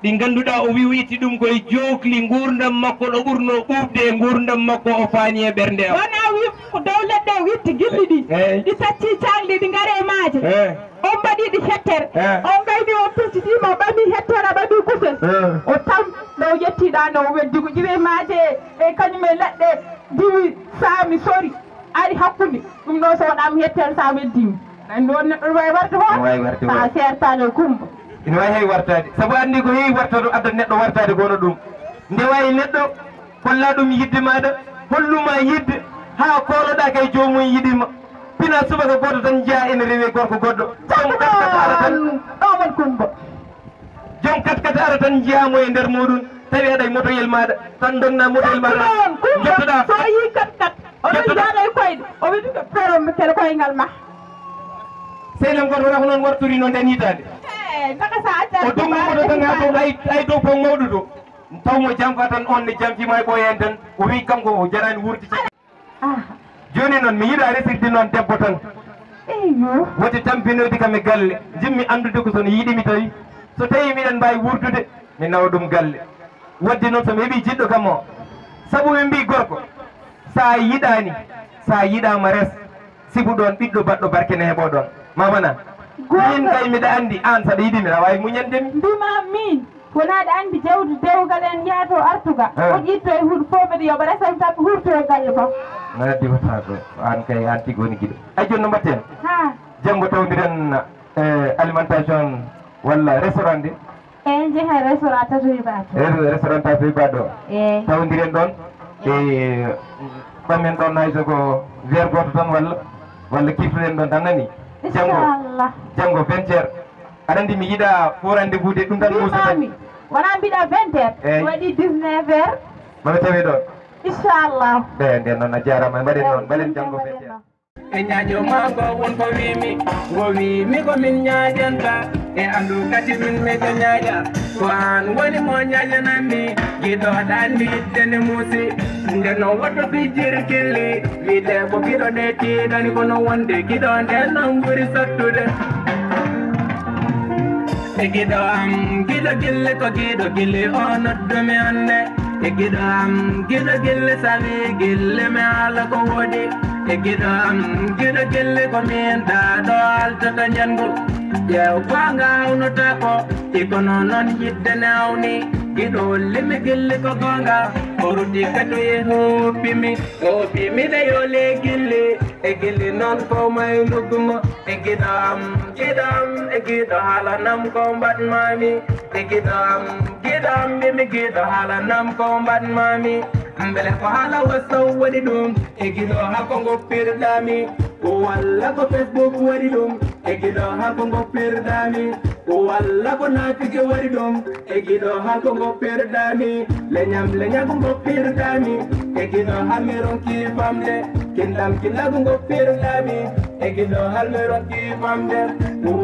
Ɗi ngannduɗaa o wi o itti ɗum koye jookli nguurndam makko ɗo ɓurnoo ɓuuɓde e nguurndam makko o faani e ɓernde am. Wona wi ko dow leɗɗe o itti gilɗi ɗi. Eey. Ɗi tacci caangli ɗi ngari e maaje. Eey. O mbaɗi ɗi hettere. Eey. O ngayni o peccitima ɓami hettere ɓami kusel. Eey. O tam ɗo o yettiɗa no o weddi ko ƴiwe maaje e kañum e leɗɗe diwi saami sori. Ari hakkunde. Ɗum ɗo so waɗaama hettere sa weddima. Anndi on neɗɗo no wawi warde hoore. No wawi warde hoore. Sa sertani e Kumba. Ina wawi hay wartade. Sabu anndi ko heewi warta ɗum addat neɗɗo wartade ko wona ɗum. Nde waawi neɗɗo, kolla ɗum yiɗde maaɗa, hollu ma yiɗde, haa kooloɗaa kay joomum yiɗi ma. Pina subaka gooto tan njiyaa ene rewi e gorko goɗɗo. Joom kat kat ara tan. Ɗo mon Kumba. Joom kat kat ara tan njiyaa mo e nder muɗum, tawi aɗa e motoyel maaɗa, tan ndonna motoyel maaɗa. Ɗon Kumba, njottoɗaa. So yii kat kat, oɗon njottoɗaa. Njaaɗa e koyɗe, o wiɗi ko ferom kele koyngal ma. Sehil am gooto wona ko noon wartori noon nden hitaande. Eh, ndaka sa acca. O doggi moto tan haa to ay, ay dow pont mawɗo to. Taw mo janfa tan on ne janfima e ɓooyen tan. O wi kanko o jarani wuurde. Ah. Jooni noon mi yiɗa resirde noon debbo tan. Eyo. Woti tampinoyde kam e galle. Jimmi anndude ko so no yiɗimi tawi. So tawi miɗen mbaawi wuurdude, mi nawa ɗum galle. Wadde noon so mi heɓi jiɗɗo kam o. Sabu ɓe mbi gorko, sa yiɗani, sa yiɗama res. Sibu ɗon ɓiɗɗo baɗɗo barke ne heɓo ɗon. Mamana. Goonga. Min kay miɗa anndi aan saɗa yiɗi mi aɗa waawi muñande mi. Mbima min, wona aɗa anndi jawdi dewgal en yaato artuga. Eh. Woɗi itto e huɗo fof mbeɗa yoɓa resam tan hurto e galle fof. Mbeɗa diwata ko aan kay aan tigi woni giɗo. Ay jooni no mbaɗten? Ha. Janngo tawdiren eh, alimentation walla restaurant de. Eyi, njehe restaurant Tatoyi Ba to. Re-, restaurant Tatoyi Ba ɗo. Eyi. Tawdiren ɗon. Eyi. E ɓamen ɗon hay so ko verre gooto tan walla, walla kiftoɗen ɗon tan nani. Janngo, inchallah. Janngo vingt heures. Aɗa anndi mi yiɗa fo rendez-vous de ɗum tan Muusa tan. Mbimami, wona mbiɗa vingt heures. Eyi. Waɗi dix-neuf heures. Maɓe tawi ɗon. Inchallah. Ɓe nden noon a jaaraama, mbaɗen noon, mbaɗen janngo vingt heures. E ñaajo maako won ko wiimi, o wiimi ko min ñaajanta, e anndu kadi min miɗo ñaaja. Ko aan woni mo ñaajananmi, giɗo aɗa anndi yiɗde ne muusi. Nde no woto pijjiri killi, wiide ko giɗo nde tiiɗani kono wonde giɗo nde noon ɓuri sattude. E giɗo am, giɗo gille ko giɗo gille o noddumi hannde. E giɗo am, giɗo gille sawi gille mi haala ko woodi. E giɗo am, giɗo gille ko min daaɗo altata ñanngu. Ƴeew goonga hawnotako, e kono noon yiɗde ne hawni. Giɗo hollimi gille ko goonga, o ruttii kadi o yehi hoppimi. O hoppimi de yo le gille, e gille noon ko may nuggumo. E giɗo am, giɗo am, e giɗo haalanam ko mbaɗmami. E giɗo am, giɗo am, mbimi giɗo haalanam ko mbaɗmami. Mbele ko haala WhatsApp waɗi ɗum? E giɗo haa ko ngoppirɗami? Walla ko Facebook waɗi ɗum? E giɗo haa ko ngoppirɗami? Walla ko naafike waɗi ɗum? E giɗo haa ko ngoppirɗami? Leñam, leñam ko ngoppirɗami? E giɗo haa mi ronki famde? Kinɗam, kinɗam ko ngoppirɗami? E giɗo hal mi ronki famde,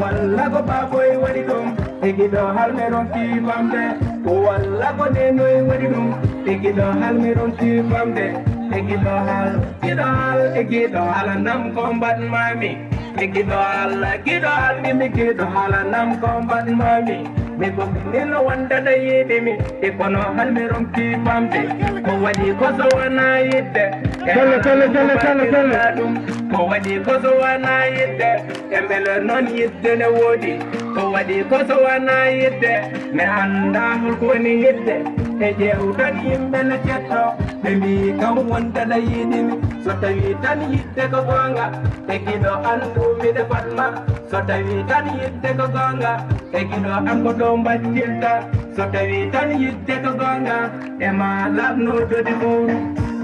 walla ko baaboy waɗi ɗum? E giɗo hal mi ronki famde, walla ko nenoy waɗi ɗum? E giɗo hal mi ronki famde, e giɗo hal, giɗo hal, e giɗo haalanam ko mbaɗmami. E giɗo hal, giɗo hal, ɗimi giɗo haalanam ko mbaɗmami. Mi ɓurɗinino wondata yiɗimi, e kono hal mi ronki famde. Ko waɗi ko so wona yiɗde? Kelle, kelle, kelle, kelle, kelle. Ɗum ko waɗi ko so wona yiɗde? E mbele noon yiɗde ne woodi? Ko waɗi ko so wona yiɗde? Mi annda holko woni yiɗde. E ƴeew tan yimɓe no cetto, ɓe mbi kam wondata yiɗimi. So tawi tan yiɗde ko goonga, e giɗo anndu miɗo fadma. So tawi tan yiɗde ko goonga, e giɗo am ko ɗo mbattirta. So tawi tan yiɗde ko goonga, e ma laɓno dodi fof.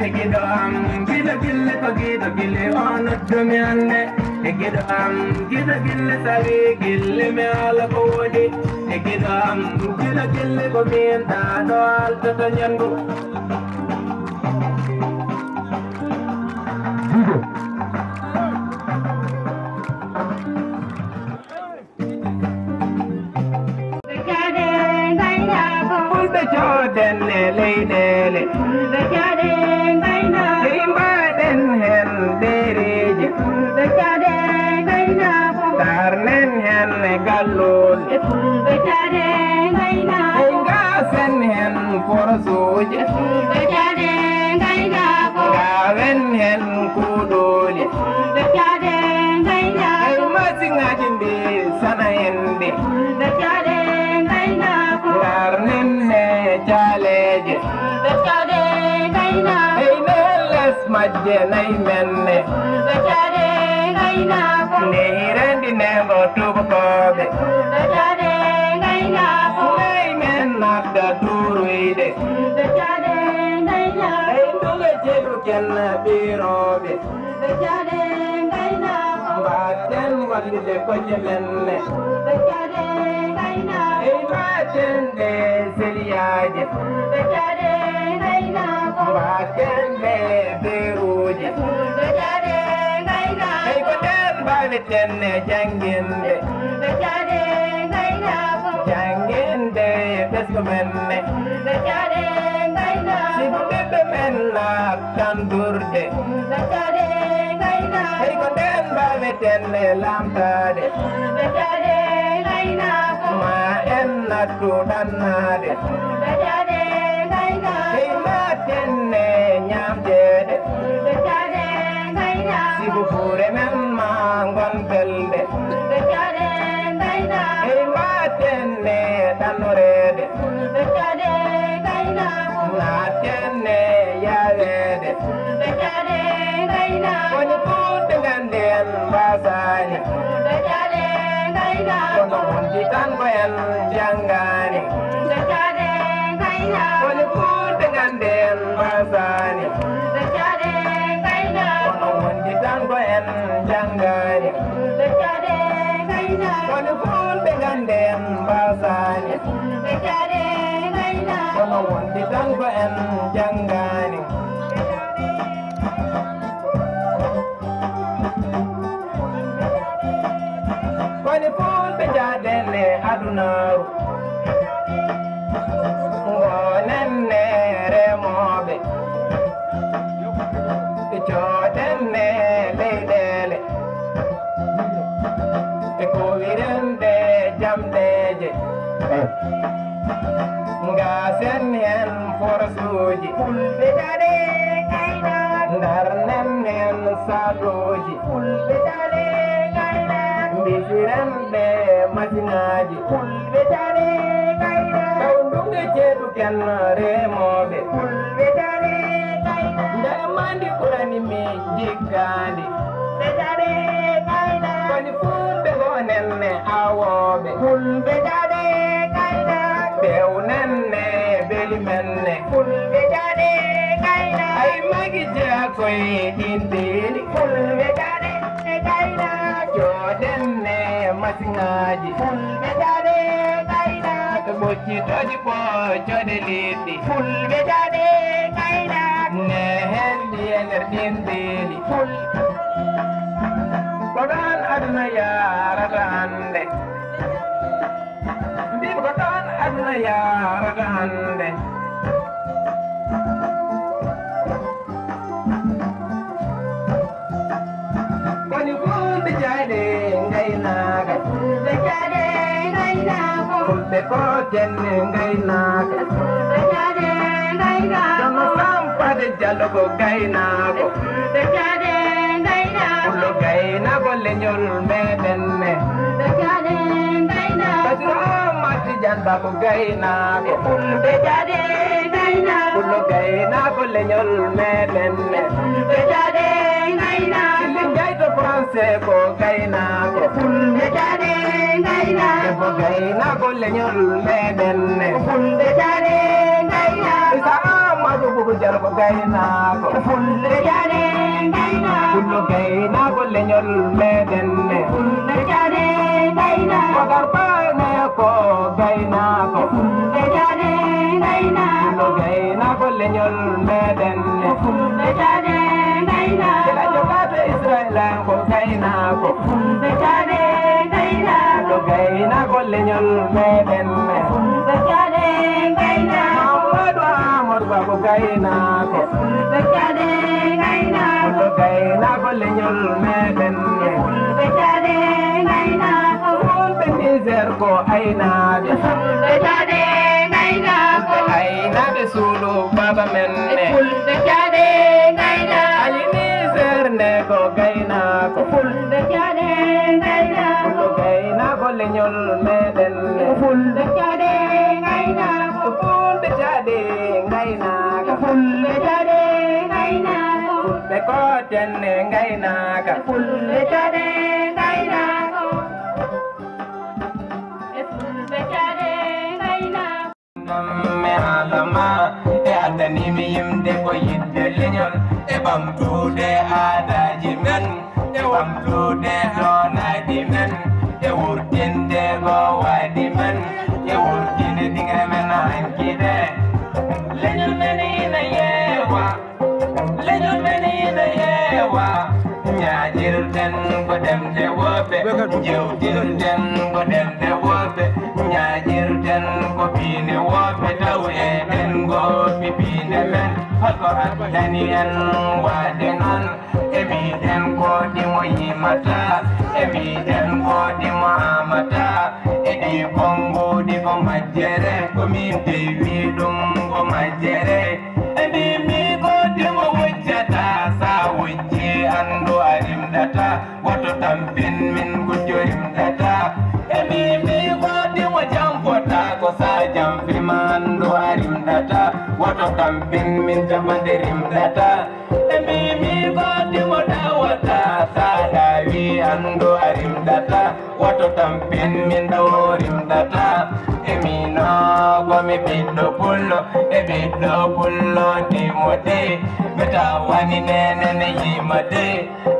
E giɗo am, giɗo gille ko giɗo gille o noddumi hannde. E giɗo am, giɗo gille sawi gille mi haala ko woodi. E giɗo am, giɗo gille ko min daaɗo altata ñanngu. Giɗo. Fulɓe cooden e leyɗeele. Fulɓe cooden ngaynaako. Dey mbaɗen heen ɗereeji. Fulɓe cooden ngaynaako. Darnen heen e galluule. E fulɓe cooden ngaynaako. Dey ngaasen heen forsuuji. E fulɓe cooden ngaynaako. Ngaawen heen kuuɗooli. Fulɓe cooden ngaynaako. Dey masiŋaaji mbi sana en mbi. Fulɓe cooden ngaynaako. Ngarnen he caaleeje. Fulɓe cooden ngaynaako. Hey, ne les majje nay men ne. Fulɓe cooden ngaynaako. Ne hirendi ne ngo tubakooɓe. Fulɓe cooden ngaynaako. Nay men nadda duuru Ɓe caɗe ngaynaako. Ey, nduga ceeɗu ken ɓirooɓe. Ɓe caɗe ngaynaako. Mbaɗten wallude koƴe men ne. Ɓe caɗe ngaynaako. Ey, mbaɗten ɗe seliyaaje. Ɓe caɗe ngaynaako. Mbaɗten ɗe beruuje. Ɓe caɗe ngaynaako. Ey, ko nden mbaaweten jannginde. Ɓe caɗe ngaynaako. Jannginde ɓesngu men ne. Ɓe caɗe ngaynaako. Sibu ɓiɓɓe men naattan durde. Ɓe caɗe ngaynaako. Ey, ko nden mbaaweten lamtaade. Ɓe caɗe ngaynaako. Ma en nattu ɗannaade. Ɓe caɗe ngaynaako. Ey, ma tenne ñaamteede. Ɓe caɗe ngaynaako. Sibu buure men ma ngon belde. Ɓe caɗe ngaynaako. Ey, ma tenne ɗannoreede. Ɓe caɗe ngaynaako. Na tenne yaaweede. Ɓe caɗe ngaynaako. Woni fulɓe ngannden mbaasaani. Ɓe caɗe ngaynaako. Kono wonti tan ko en janngaani. Ɓe caɗe ngaynaako. Woni fulɓe ngannden mbaasaani. Ɓe caɗe ngaynaako. Kono wonti tan ko en janngaani. Ɓe caɗe ngaynaako. Woni fulɓe ngannden mbaasaani. Ɓe caɗe ngaynaako. Kono wonti tan ko en janngaani. Woni fulɓe njaadenne adunaaru. Ngonen ne remooɓe. Cooden ne leyɗeele. E kowiren ɗe jamɗeeje. Ngaasen heen forsuuji. Fulɓe caɗe ngaynaako. Ndarnen heen saatooji. Fulɓe caɗe ngaynaako. Mbisiren ɓe masinaaji. Fulɓe caɗe ngaynaako. Taw ndunge ceeɗu ken remooɓe. Fulɓe caɗe ngaynaako. Ndema ndi ɓurani mi jikkaandi. Fulɓe caɗe ngaynaako. Woni fulɓe ngonen ne awooɓe. Fulɓe caɗe ngaynaako. Ɓewnen ne beeli men ne. Fulɓe caɗe ngaynaako. Ay magi jeyaa koye ɗin beeli. Fulɓe caɗe ngaynaako. Cooden ne masiŋaaji. Fulɓe caɗe ngaynaako. Ɓoccitooji ɓoccode liɗɗi. Fulɓe caɗe ngaynaako. Ne heen ndiye nder ɗin beeli. Fulɓe. Ko ɗon aduna yaarata hannde. Mbiimi ko ɗon aduna yaarata hannde. Woni fulɓe caɗe ngaynaaka. Fulɓe caɗe ngaynaako. Fulɓe ko kenne ngaynaaka. Fulɓe caɗe ngaynaako. Kono Sampade Jallo ko gaynaako. Fulɓe caɗe ngaynaako. Pullo gaynaako leñol meɗen ne. Fulɓe caɗe ngaynaako. Badru Amad Tidiane Ba ko gaynaako. Fulɓe caɗe ngaynaako. Pullo gaynaako leñol meɗen ne. Fulɓe caɗe ngaynaako. Sili Njaay to Français ko gaynaako. Fulɓe caɗe ngaynaako. Debbo gaynaako leñol meɗen ne. Fulɓe caɗe ngaynaako. Isa Amadou Boubou Diallo ko gaynaako. Fulɓe caɗe ngaynaako. Pullo gaynaako leñol meɗen ne. Fulɓe caɗe ngaynaako. Bocar Ba ne ko gaynaako. Fulɓe caɗe ngaynaako. Pullo gaynaako leñol meɗen ne. Fulɓe caɗe ngaynaako. Sila Jokalante Israel ko gaynaako. Fulɓe caɗe ngaynaako. Pullo gaynaako leñol meɗen ne. Fulɓe caɗe ngaynaako. Mamadou Amadou Ba ko gaynaako. Fulɓe caɗe ngaynaako. Pullo gaynaako leñol meɗen ne. Fulɓe caɗe ngaynaako. Fulɓe Niger ko aynaaɓe. Fulɓe caɗe ngaynaako. Fulɓe aynaaɓe suudu baaba men ne. Fulɓe caɗe ngaynaako. Ali Niger ne ko gaynaako. Fulɓe caɗe ngaynaako. Pullo gaynaako leñol meɗen ne. Fulɓe caɗe ngaynaako. Fulɓe caɗe ngaynaako. Fulɓe caɗe ngaynaako. Fulɓe ko tenne ngaynaaka. Fulɓe caɗe ngaynaako. Fulɓe caɗe ngaynaako. Alama e addani mi yimde ko yidde leñol e ɓamtude aadaaji men, e ɓamtude doonaaji men, e wurtinde gowaaji men, e wurtinde dingre men hanki ɗe. Leñol men ina yeewa. Leñol men ina heewa, ñaaƴirten ko ɗemɗe woɓɓe, jewtirten ko ɗemɗe woɓɓe, ñaaƴirten ko piine woɓɓe, taw eɗen ngoppi piine men. Hol ko addani en waade noon? E mbiɗen ko ɗimo yimata, e mbiɗen ko ɗimo amata, e ɗi konnguɗi ko majjere, ko min dewi ɗum ko majjere. E mbimi ko dimo wujjata, sa wujji anndu a rimɗata, woto tampin min gujjo rimɗata. E mbimi ko dimo jamfota, ko sa jamfima anndu a rimɗata, woto tampin min jamande rimɗata. E mbimi ko dimo dawata, sa dawi anndu a rimɗata, woto tampin min ɗo rimɗata. E mino ko mi ɓiɗɗo pullo, e ɓiɗɗo pullo Timoti. Mi tawani nene ne yimati,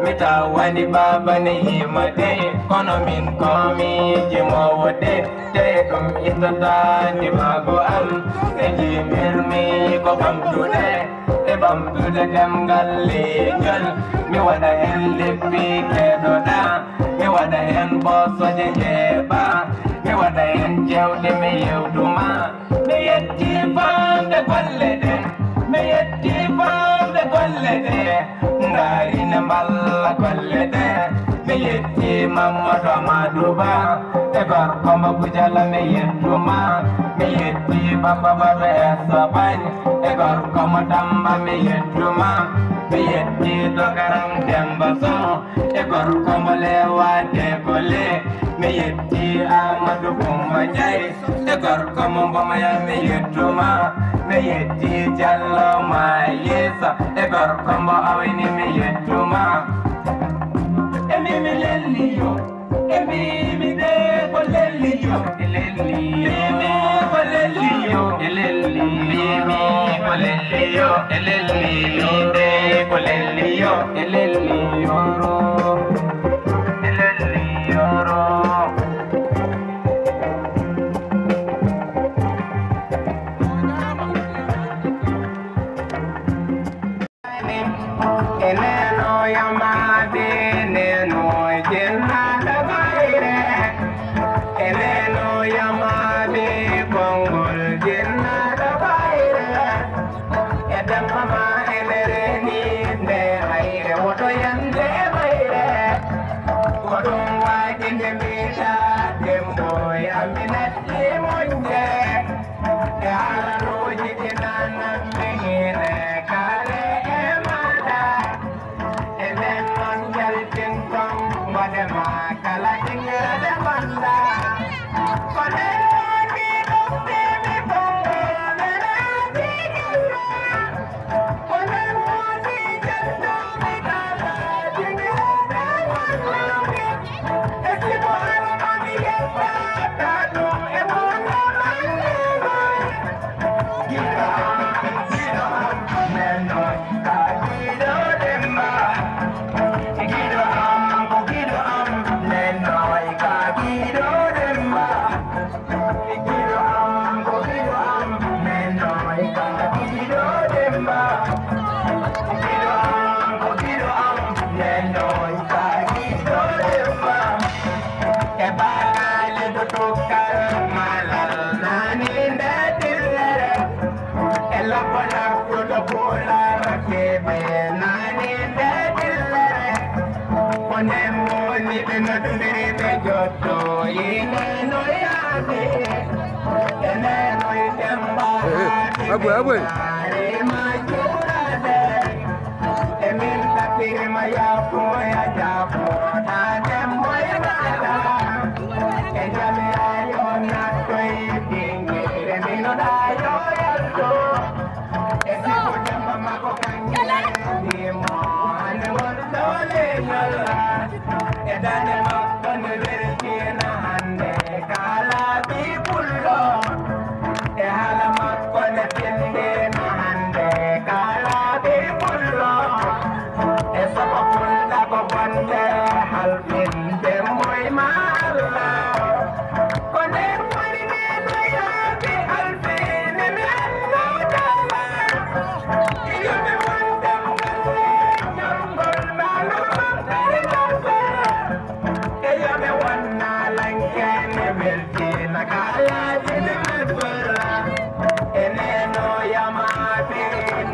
mi tawani baba ne yimati. Kono min ko mi yimowo de, te ɗum ittata ndimago am. E jimirmi ko ɓamtude, e ɓamtude ɗemngal leñol. Mi waɗa heen leppi keɗoɗa, mi waɗa heen bossoje jeeɓa, mi waɗa heen jewte mi yewtuma. Mi yetti famde golle ɗe, mi yetti famde golle ɗe, ndaari ne mballa golle ɗe. Mi yetti Mamadou Amadou Ba, e gorko mo Gujala mi yettuma. Mi yetti Baba Baba Espagne, e gorko mo Tamba mi yettuma. Mi yetti Dogaram Demba Sow, e gorko mo Lewa Degole. Mi yetti Amadou Boumba Ndiaye, e gorko mo Mbomaya mi yettuma. Mi yetti Diallo Mayesa, e gorko mo Awini mi yettuma. E mimi lelliyo, e mimi de ko lelliyo, e lelliyo, ko lelliyo, e lelliyo, mimi ko lelliyo, e lelliyo, de ko lelliyo, e lelliyo, e lelliyo. E neno yamade, neno jennata bayre. E neno yamade, konngol jennata bayre. E Demba ma ene reeni nde hayre, woto yande e mayre. Ko ɗum waɗi nde mbiɗa Dembo e Aminata e moƴƴe. E haalaluuji ɗi nananmi hine kaale e maɗa. E nden noon jaltin kon, mbaɗe ma kala ɗiŋirade manda. Ko nden woni ɗum mbimi Konngol nana ɗiɗi ma. Ko nden woni jannduɓe kala ɗiŋirade manda. E sigo alama mi yettata ɗum e wonde mannde. E baɗaale to tukkal malal nani nde dillere. E labba labtuɗo puular keɓe nani nde dillere. Ko nden woni ɓe noddiri ɓe jotto yine no yaade. E nenoy Demba. Eh, eh, Aboy, Aboy. Arima juurade. E min tappirima yaafo ya jaafo, ta dembo e maɗa. E jamiya yo nattoy ɓingere, mino ɗa yo yalto. E sigo Demba mako kangele, ndimo hande won dole ñolla. E dande makko nde weltina hande kala bi pullo. E hala makko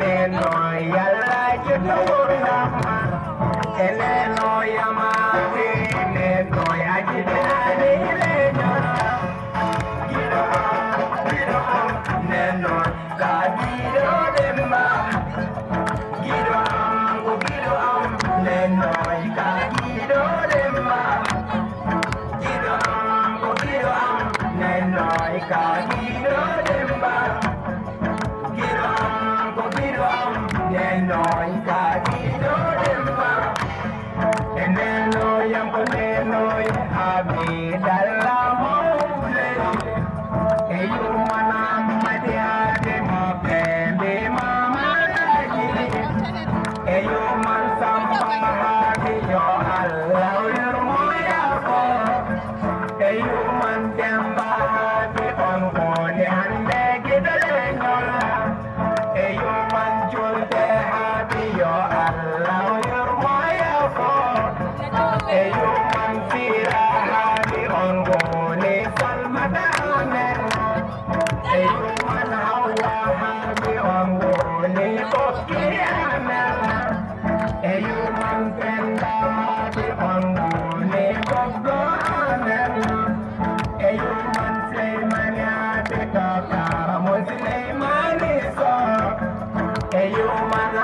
Neno yalla jiddo wurnama. Neno yama. Neno ajibinani leñola. Giɗo am, giɗo am, neno ka giɗo Demba. Giɗo am, ko giɗo am, neno ka giɗo Demba. Giɗo am, ko giɗo am, neno ka giɗo Demba. Giɗo am, ko giɗo am, neno ka giɗo Demba. E neno yam ko neno haabi dalla mawle. E yurman Hammadi haabi mo pembe mamalaji. E yurman Samba haabi yo Allah yurmo yaafo. E yurman Demba haabi on woni hande giɗo leñol. E yurman julde haabi yo Allah yurmo yaafo. E yurman sira haabi on woni salmata amen. E yurman Hawwa haabi on woni ɓokki amen. E yurman Penda haabi on woni ɓokko amen. E yurman Suleymani haabi to kara mo Suleymani so. E yurman